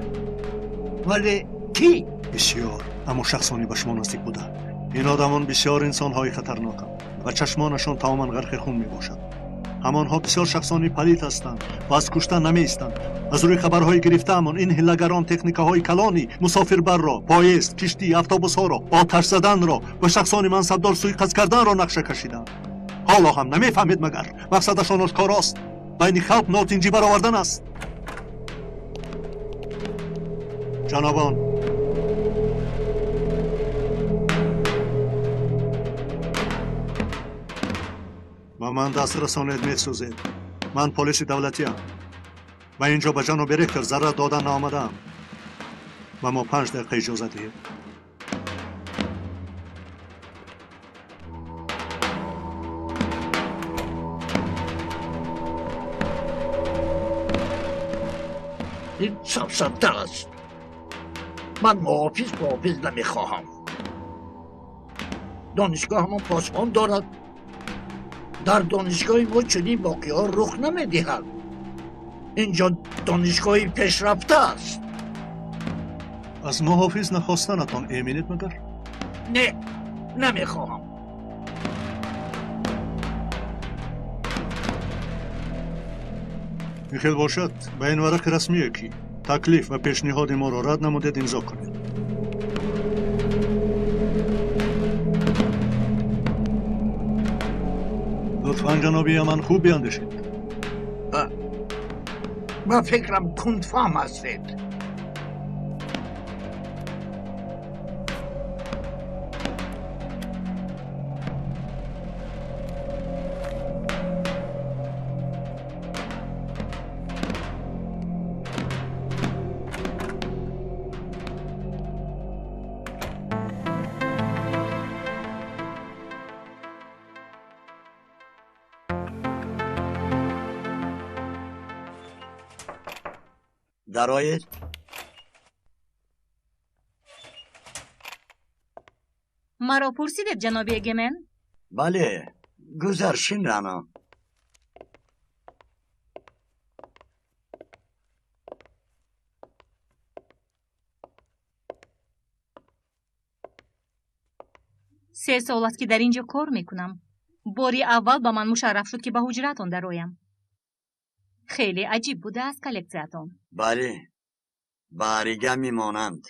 Вале кӣ? Бисёр, аммо шахсоне ба шумо наздик буда. Ин одамон бисёр инсонҳои хатарноканд ва чашмонашон тамоман ғарқи хун мебошад. Ҳамонҳо бисёр шахсони палид ҳастанд ва аз куштан намеистанд. Аз рӯи хабарҳои гирифтаамон ин ҳиллагарон техникаҳои калони мусофирбарро, поезд, киштӣ, автобусҳоро, оташ заданро ва шахсони мансабдор суиқасд карданро нақша кашиданд. Ҳоло ҳам намефаҳмед магар мақсадашон ошкорост, байни халқ нотинҷӣ баровардан аст. Ҷанобон, ба ман даст расонед, месӯзед. Ман полиси давлатиам ва ин ҷо ба ҷаноби ректор зарар додан наомадаам. Ба мо 5 дақиқа иҷоза диҳед. Ин сафсата аст. Ман муҳофиз намехоҳам. Донишгоҳамон посбон дорад. Дар донишгоҳи мо чунин воқеаҳо рух намедиҳад. Инҷо донишгоҳи пешрафта аст. Аз муҳофиз нахостанатон эминед магар? Не, намехоҳам. Михел бошад, ба ин варақи расмие ки таклиф ва пешниҳоди моро рад намудед имзо кунед. Лутфан ҷаноби Яман хуб биандешед. Ба фикрам кундфаҳм ҳастед. Дароед. Маро пурсидед, ҷаноби Эгемен? Бале, гузар, шин, Рано. Се сол аст, ки дар ин ҷо кор мекунам. Бори аввал ба ман мушарраф шуд, ки ба ҳуҷраатон дароям. Хеле аҷиб будааст коллексиятон. Бале, ба оригами монанд.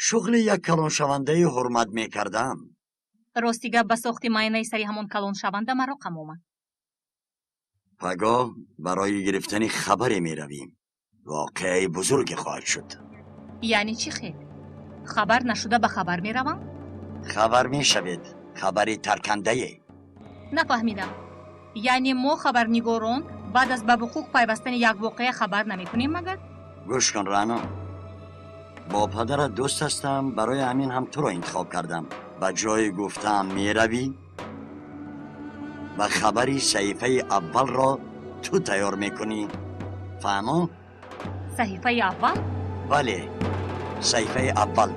Шуғли як калоншавандаи ҳурмат мекардам. Рости гап, ба сохти майнаи сари ҳамон калоншаванда мароқам омад. Пагоҳ барои гирифтани хабаре меравем. Воқеаи бузурге хоҳад шуд. Яъне чӣ хел? Хабар нашуда ба хабар меравам? Хабар мешавед, хабари таркандае. Нафаҳмидам. Яъне мо хабарнигорон баъд аз ба ҳуқуқ пайвастани як воқеа хабар намекунем магар? Гӯш кун, Рано. Бо падарат дӯст ҳастам, барои ҳамин ҳам туро интихоб кардам. Ба ҷои гуфтаам меравӣ ва хабари саҳифаи аввалро ту тайёр мекунӣ. Фаҳмо? Саҳифаи аввал? Бале, саҳифаи аввал.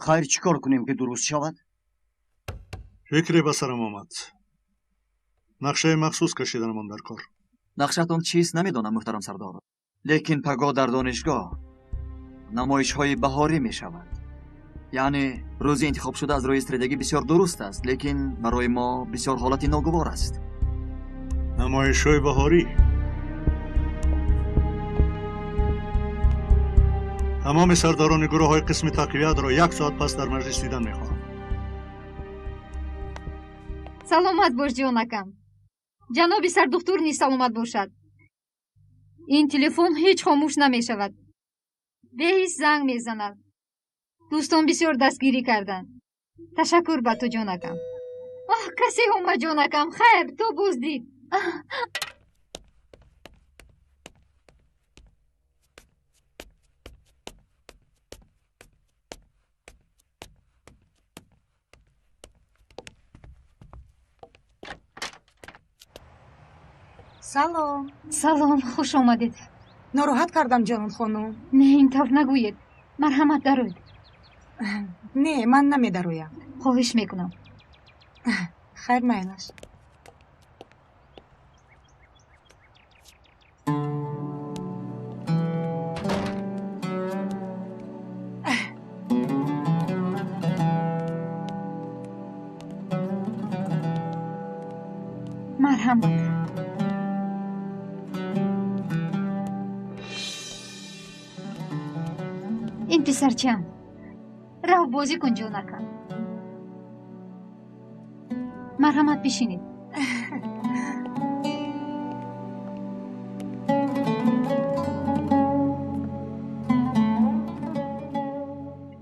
Хайр, чӣ кор кунем, ки дуруст шавад? Фикре ба сарам омад. Нақшаи махсус кашиданамон дар кор. Нақшатон чист, намедонам, муҳтарам сардор, лекин пагоҳ дар донишгоҳ намоишҳои баҳорӣ мешавад. Яъне рӯзи интихобшуда аз рӯи стратегӣ бисёр дуруст аст, лекин барои мо бисёр ҳолати ногувор аст. Намоишҳои баҳорӣ? Тамоми сардорони гурӯҳҳои қисми тақвиятро як соат пас дар маҷлис дидан мехоҳам. Саломат бош, ҷонакам. Ҷаноби сардухтур низ саломат бошад. Ин телефон ҳеҷ хомӯш намешавад. Беҳис занг мезанад. Дӯстон бисёр дастгирӣ карданд. Ташаккур ба ту, ҷонакам. Оҳ, касе омад, ҷонакам. Хайр, то боз дид. Салом. Салом, хуш омадед. Нороҳат кардам, ҷонон хонум? Не, ин тавр нагӯед. Марҳамат, дароед. Не, ман намедароям. Хоҳиш мекунам. Хайр, майлаш. Марҳамат. Ин писарчам, рав бозӣ кун, ҷонакам. Марҳамат, бишинед.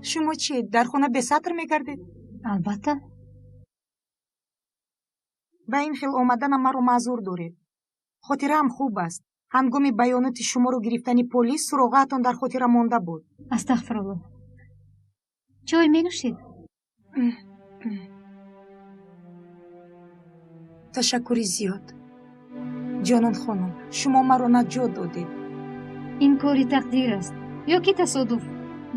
Шумо чӣ, дар хона бесатр мегардед? Албатта. Ба ин хел омаданам маро маъзур доред. Хотираам хуб аст. Ҳангоми баёноти шуморо гирифтани полис суроғаатон дар хотира монда буд. Астағфируллоҳ. Чой менӯшед? Ташаккури зиёд. Ҷонон хонум, шумо маро наҷот додед. Ин кори тақдир аст ё ки тасодуф?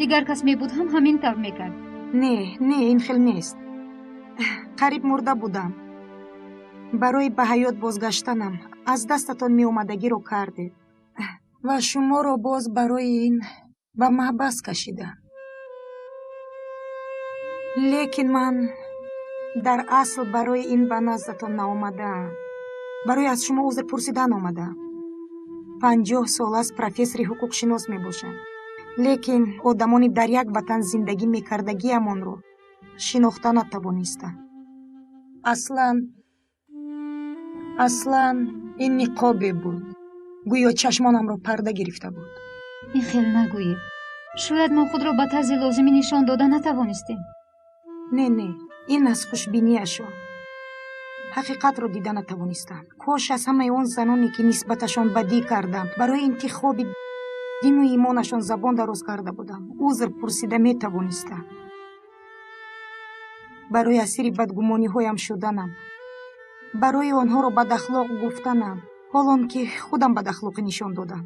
Дигар кас мебуд ҳам ҳамин тавр мекард. Не, не, ин хел нест. Қариб мурда будам. Барои ба ҳаёт бозгаштанам аз дастатон меомадагиро кардед ва шуморо боз барои ин ба маҳбас кашидам. Лекин ман дар асл барои ин ба наздатон наомадаам. Барои аз шумо узр пурсидан омадаам. 50 сол аст профессори ҳуқуқшинос мебошам. Лекин одамони дар як ватан зиндагӣ мекардагиамонро шинохта натавонистам. Аслан ин ниқобе буд. Гӯё чашмонамро парда гирифта буд. Ин хел нагӯед. Шояд мо худро ба тарзи лозимӣ нишон дода натавонистем. Не, не, ин аз хушбинияшон. Ҳақиқатро дида натавонистам. Кош аз ҳамаи он заноне, ки нисбаташон бадӣ кардам, барои интихоби дину имонашон забон дароз карда будам, узр пурсида метавонистам. Барои асири бадгумониҳоям шуданам, барои онҳоро бадахлоқ гуфтанам, ҳолон ки худам бадахлоқӣ нишон додам.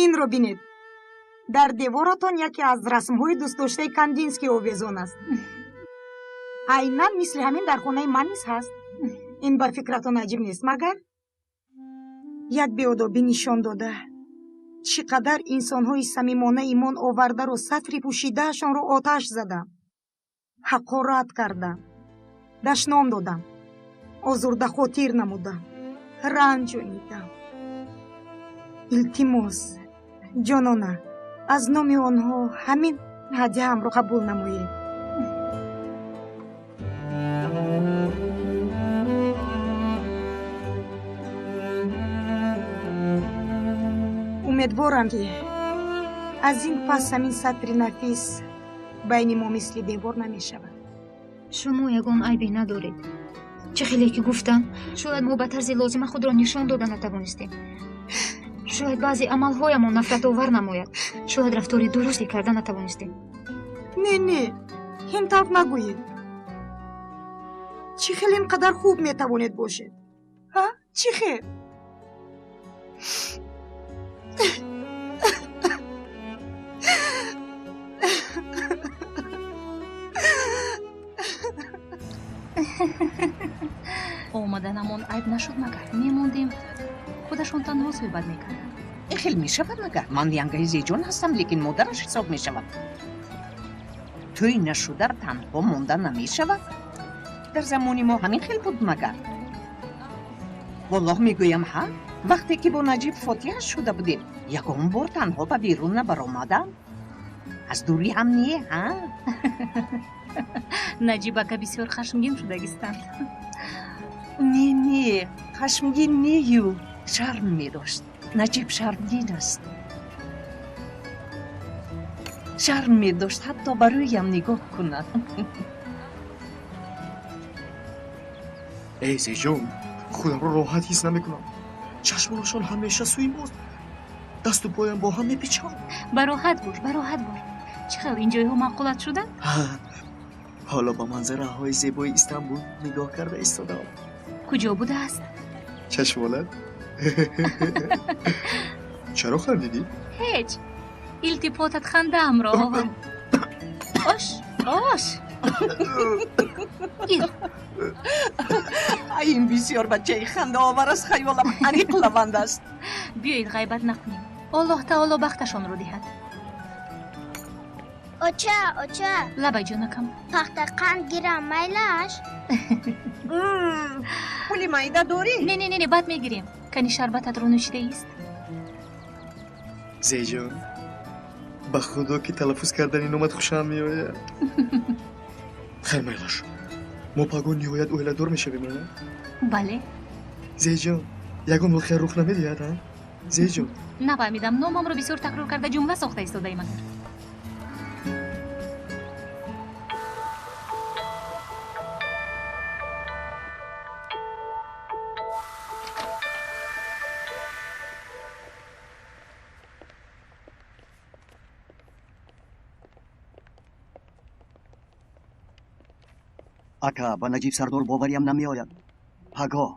Инро бинед. Дар деворатон яке аз расмҳои дӯстдоштаи Кандинский овезон аст. Айнан мисли ҳамин дар хонаи ман низ ҳаст. Ин ба фикратон аҷиб нест, магар? Як беодобӣ нишон дода, чӣ қадар инсонҳои самимона имон овардаро сатри пӯшидаашонро оташ задам, ҳақорат кардам, дашном додам, озурдахотир намудам, ранҷонидам. Илтимос, ҷонона, аз номи онҳо ҳамин ҳадияамро қабул намоед. Умедворам, ки аз ин пас ҳамин сатри нафис байни мо мисли девор намешавад. Шумо ягон айбе надоред. Чӣ хеле ки гуфтам, шояд мо ба тарзи лозима худро нишон дода натавонистем. Шояд баъзе амалҳоямон нафратовар намояд. Шояд рафтори дурусте карда натавонистем. Не, не, ин тавр нагӯед. Чӣ хел ин қадар хуб метавонед бошед? Ҳа? Чӣ хел? Омаданамон айб нашуд магар? Мемондем, худашон танҳо суҳбат мекарданд. Ин хел мешавад магар? Ман янгаи Зеҷон ҳастам, лекин модараш ҳисоб мешавад. Тӯй нашуда танҳо монда намешавад. Дар замони мо ҳамин хел буд магар? Валлоҳ мегӯям, ҳа, вақте ки бо Наҷиб фотиҳа шуда будем, ягон бор танҳо ба берун набаромадам. Аз дурӣ ҳам не, ҳа? Наҷиб ака бисёр хашмгин шудагистанд. Не, не, хашмгин нею, шарм медошт. Наҷиб шармгин аст. Шарм медошт, ҳатто ба рӯям нигоҳ кунад. Эй Зеҷон, худамро роҳат ҳис намекунам. Чашмонашон ҳамеша сӯи мост. Дасту поям бо ҳам мепечанд. Бароҳат бош, бароҳат бош. Чӣ хел ин ҷойҳо маъқулат шуданд? Ҳоло ба манзараҳои зебои Истанбул нигоҳ карда истодам. Куҷо будааст? Чашмолат. Чаро хандидӣ? Ҳеҷ. Илтифотат хандаамро овард. Ош, ош. Гир. Ин бисёр бачаи хандаовар аст, хаёлам аниқ лаванд аст. Биёед ғайбат накунем. Аллоҳ таоло бахташонро диҳад. Оча, оча. Лабай ҷонакам. Пахта қанд гирам, майлаш? Пули майда дорӣ? Не, не, не, баъд мегирем. Кани шарбататро нӯшидаист? Зеҷон, ба худо ки талаффуз кардани номат хушам меояд. Хайр, майлаш. Мо пагоҳ ниҳоят оиладор мешавем, а? Бале. Зеҷон, ягон воқеа рух намедиҳад, а? Зеҷон. Нафаҳмидам, номамро бисёр такрор карда ҷумла сохта истодаи магар. Ака, ба Наҷиб сардор бовариам намеояд. Пагоҳ,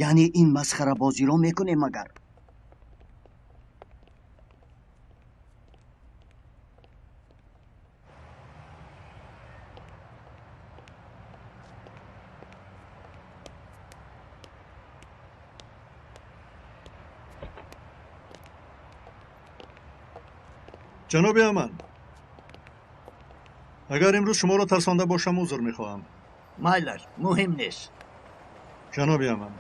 яъне ин масхарабозиро мекунем магар? Ҷаноби Аман, агар имрӯз шуморо тарсонда бошам, узр мехоҳам. Майлаш, муҳим нест. Ҷаноби Аман,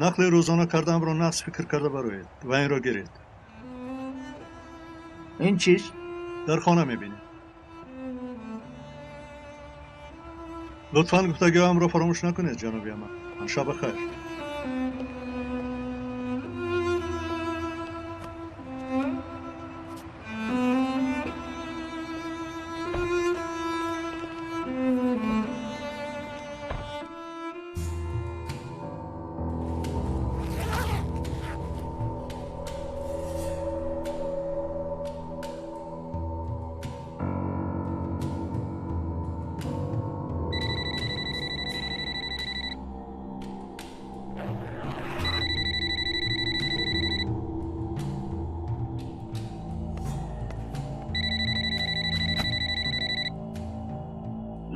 нақли рӯзона кардаамро нақс фикр карда бароед ва инро гиред. Ин чиз? Дар хона мебинед. Лутфан гуфтагиҳоамро фаромӯш накунед, ҷаноби Аман. Шаба хайр.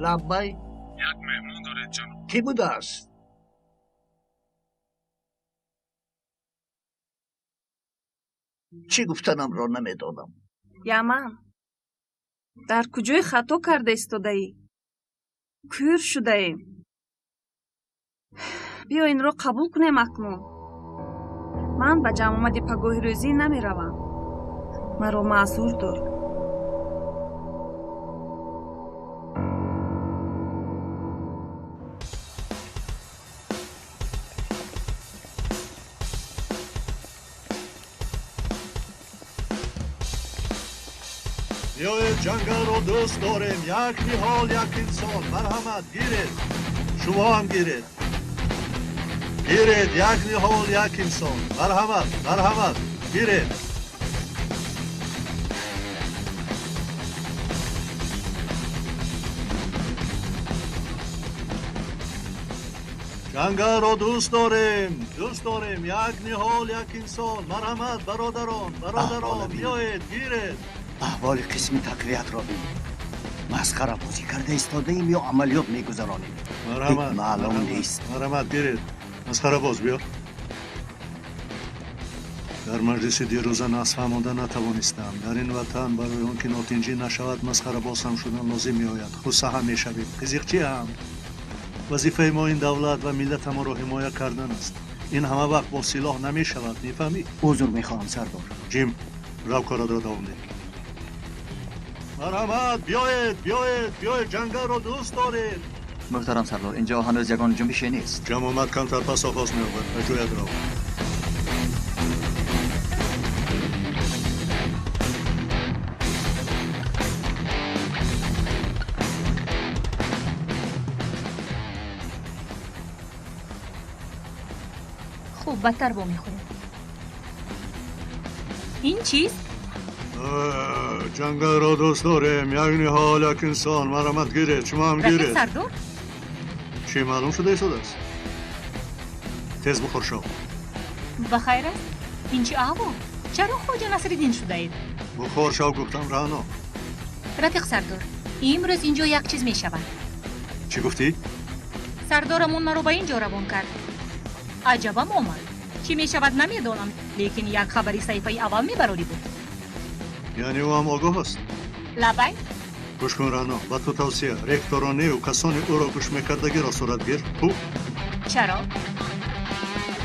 Лаббай. Як меҳмон доред, ҷаноб. Кӣ будааст? Чӣ гуфтанамро намедонам. Яман, дар куҷое хато карда истодаӣ? Кӯр шудаем. Биё инро қабул кунем акнун. Ман ба ҷамъомади пагоҳи рӯзӣ намеравам. Маро маъзур дор. Биёед, ҷангалро дӯст дорем. Як ниҳол, як инсон. Марҳамат, гиред. Шумо ҳам гиред. Гиред, як ниҳол, як инсон. Марҳамат, марҳамат, гиред. Ҷангалро дӯст дорем, дӯст дорем. Як ниҳол, як инсон. Марҳамат, бародарон, бародарон, биёед, гиред. Аҳволи қисми тақвиятро бин. Масхарабозӣ карда истодаем ё амалиёт мегузаронем? Марҳамат, маълум нест. Марҳамат, гиред. Масхарабоз, биё. Дар маҷлиси дирӯза насфаҳмонда натавонистам. Дар ин ватан барои он ки нотинҷӣ нашавад, масхарабоз ҳам шудан лозим меояд. Хуса ҳам мешавем, қизиқчӣ ҳам. Вазифаи мо ин давлат ва миллатамонро ҳимоя кардан аст. Ин ҳама вақт бо силоҳ намешавад, мефаҳмӣ? Узр мехоҳам, сардор. Ҷим, рав, коратро давом деҳ. Марҳамат, биёед, биёед, биёед, ҷангалро дӯст доред. Муҳтарам сардор, инҷо ҳанӯз ягон ҷунбише нест. Ҷамъомад камтар пас оғоз меёбад. Ба ҷоят рав. Хуб, бадтар вомехӯрем. Ин чист? Ҷангалро дӯст дорем. Як ниҳол, як инсон. Марҳамат, гиред. Шумо ҳам гиред. Рафиқ сардор? Чӣ маълум шуда истодааст? Тез бухор шав. Ба хайр аст? Ин чӣ аҳвол? Чаро Хоҷа Насриддин шудаед? Бухор шав, гуфтам, Раъно. Рафиқ сардор, имрӯз инҷо як чиз мешавад. Чӣ гуфтӣ? Сардорамон маро ба ин ҷо равон кард. Аҷабам омад. Чӣ мешавад намедонам, лекин як хабари саҳифаи аввал мебарорӣ буд. Яъне ӯ ҳам огоҳ аст? Лабай. Гӯш кун, Раъно, ба ту тавсия. Ректорро нею касони ӯро гӯш мекардагиро суратгир. Хуб? Чаро?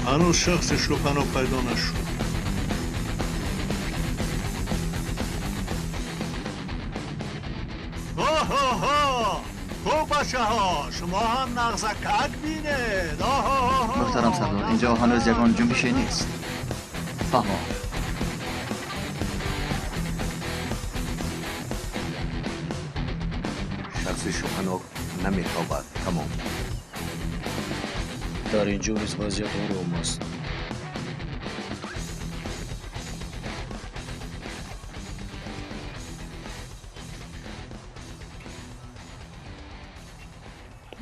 Ҳанӯз шахси шубҳанок пайдо нашуд. Оҳоҳо! Хуб, бачаҳо, шумо ҳам нағзакак бинед. Оҳоҳо! Муҳтарам сардор, инҷо ҳанӯз ягон ҷунбише нест. Фаҳмо. Шахси шубҳанок наметобад. Тамом. Дар инҷо низ вазъият ором аст.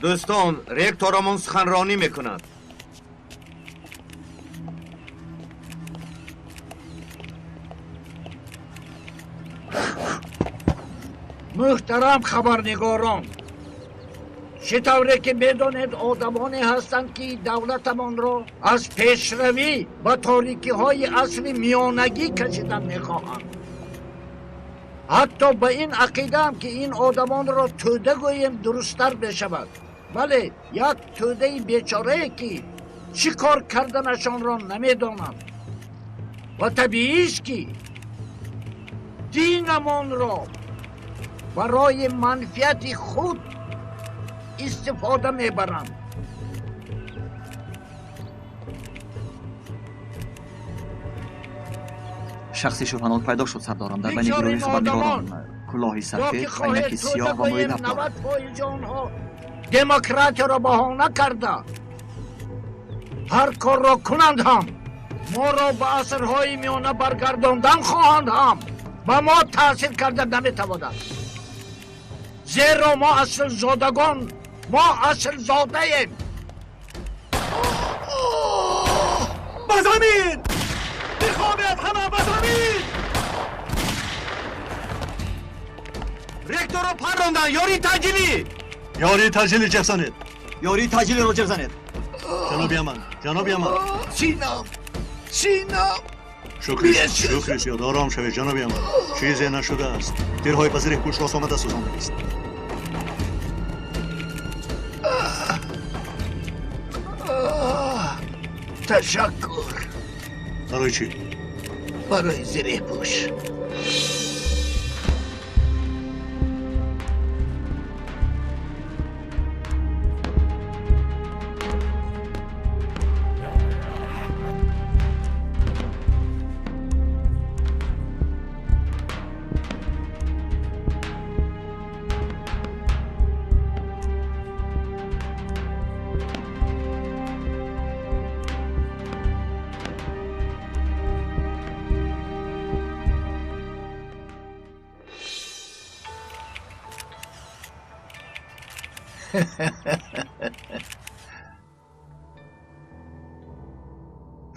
Дӯстон, ректорамон суханронӣ мекунад. Муҳтарам хабарнигорон, чӣ тавре ки медонед, одамоне ҳастанд, ки давлатамонро аз пешравӣ ба торикиҳои асри миёнагӣ кашидан мехоҳанд. Ҳатто ба ин ақидаам, ки ин одамонро тӯда гӯем дурусттар мешавад. Бале, як тӯдаи бечорае, ки чӣ кор карданашонро намедонанд. Ва табиист, ки динамонро барои манфиати худ истифода мебаранд. Шахси шубҳанок пайдо шуд, сардорам. Дар байни гурӯҳи хабарнигорон кулоҳи сафед, айнаки сиёҳ ва мӯи лаб дорад. Демократияро баҳона карда ҳар корро кунанд ҳам, моро ба асрҳои миёна баргардондан хоҳанд ҳам, ба мо таъсир карда наметавонад. Зеро мо аслзодагон, мо аслзодаем. Ба замин! Бихобед ҳама, ба замин! Ректорро парронданд, ёрии таъҷилӣ! Ёрии таъҷилӣ ҷеғ занед. Ёрии таъҷилиро ҷеғ занед. Ҷаноби Аман, ҷаноби Аман. Синам, синам. Шукри, шукри зиёд, ором шавед, ҷаноби Аман. Чизе нашудааст. Тирҳои ба зиреҳпӯш рост омада сӯзондагист. Ташаккур. Барои чӣ? Барои зиреҳпӯш.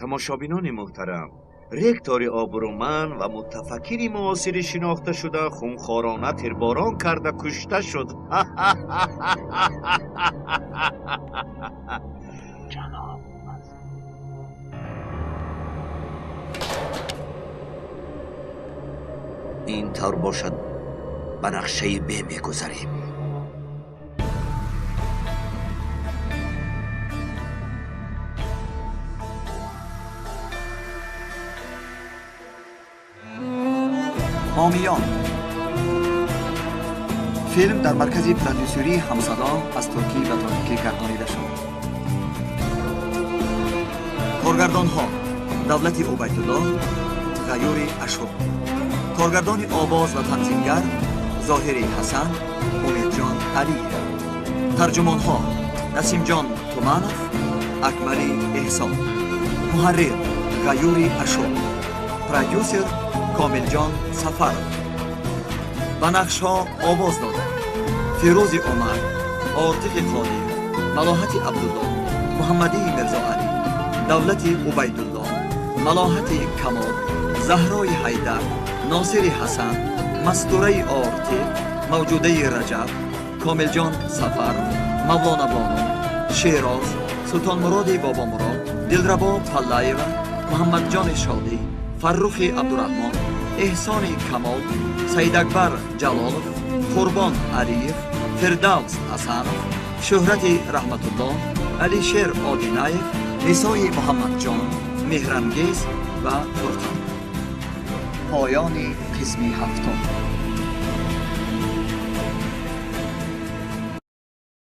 Тамошобинони муҳтарам, ректори обрӯманд ва мутафаккири муосири шинохта шуда хунхорона тирборон карда кушта шуд. Ҷаноб, ин тавр бошад ба нақшаи Б мегузарем. ҳомиён. Филм дар маркази продюсерии Ҳамсадо аз туркӣ ба тоҷикӣ гардонида шуд. Коргардонҳо Давлати Убайдулло, Ғаюри Ашур. Коргардони овоз ва танзимгар Зоҳири Ҳасан, Умедҷон Алиев. Тарҷумонҳо Насимҷон Туманов, Акмали Эҳсон. Муҳаррир Ғаюри Ашур. Продюсер Комилҷон Сафаров. Ба нақшҳо овоз доданд Фирӯзи Умар, Ортиқи Қодир, Малоҳати Абдулло, Муҳаммадии Мирзоалӣ, Давлати Убайдулло, Малоҳати Камол, Заҳрои Ҳайдар, Носири Ҳасан, Мастураи Ортиқ, Мавҷудаи Раҷаб, Комилҷон Сафаров, Мавлона Бону, Шероз, Султонмуроди Бобомурод, Дилрабо Паллаева, Муҳаммадҷони Шодӣ, Фаррухи Абдураҳмон, Эҳсони Камол, Саидакбар Ҷалолов, Қурбон Алиев, Фирдавс Ҳасанов, Шӯҳрати Раҳматулло, Алишер Одинаев, Нисои Муҳаммадҷон, Меҳрангез ва Фурқон. Поёни қисми ҳафтум.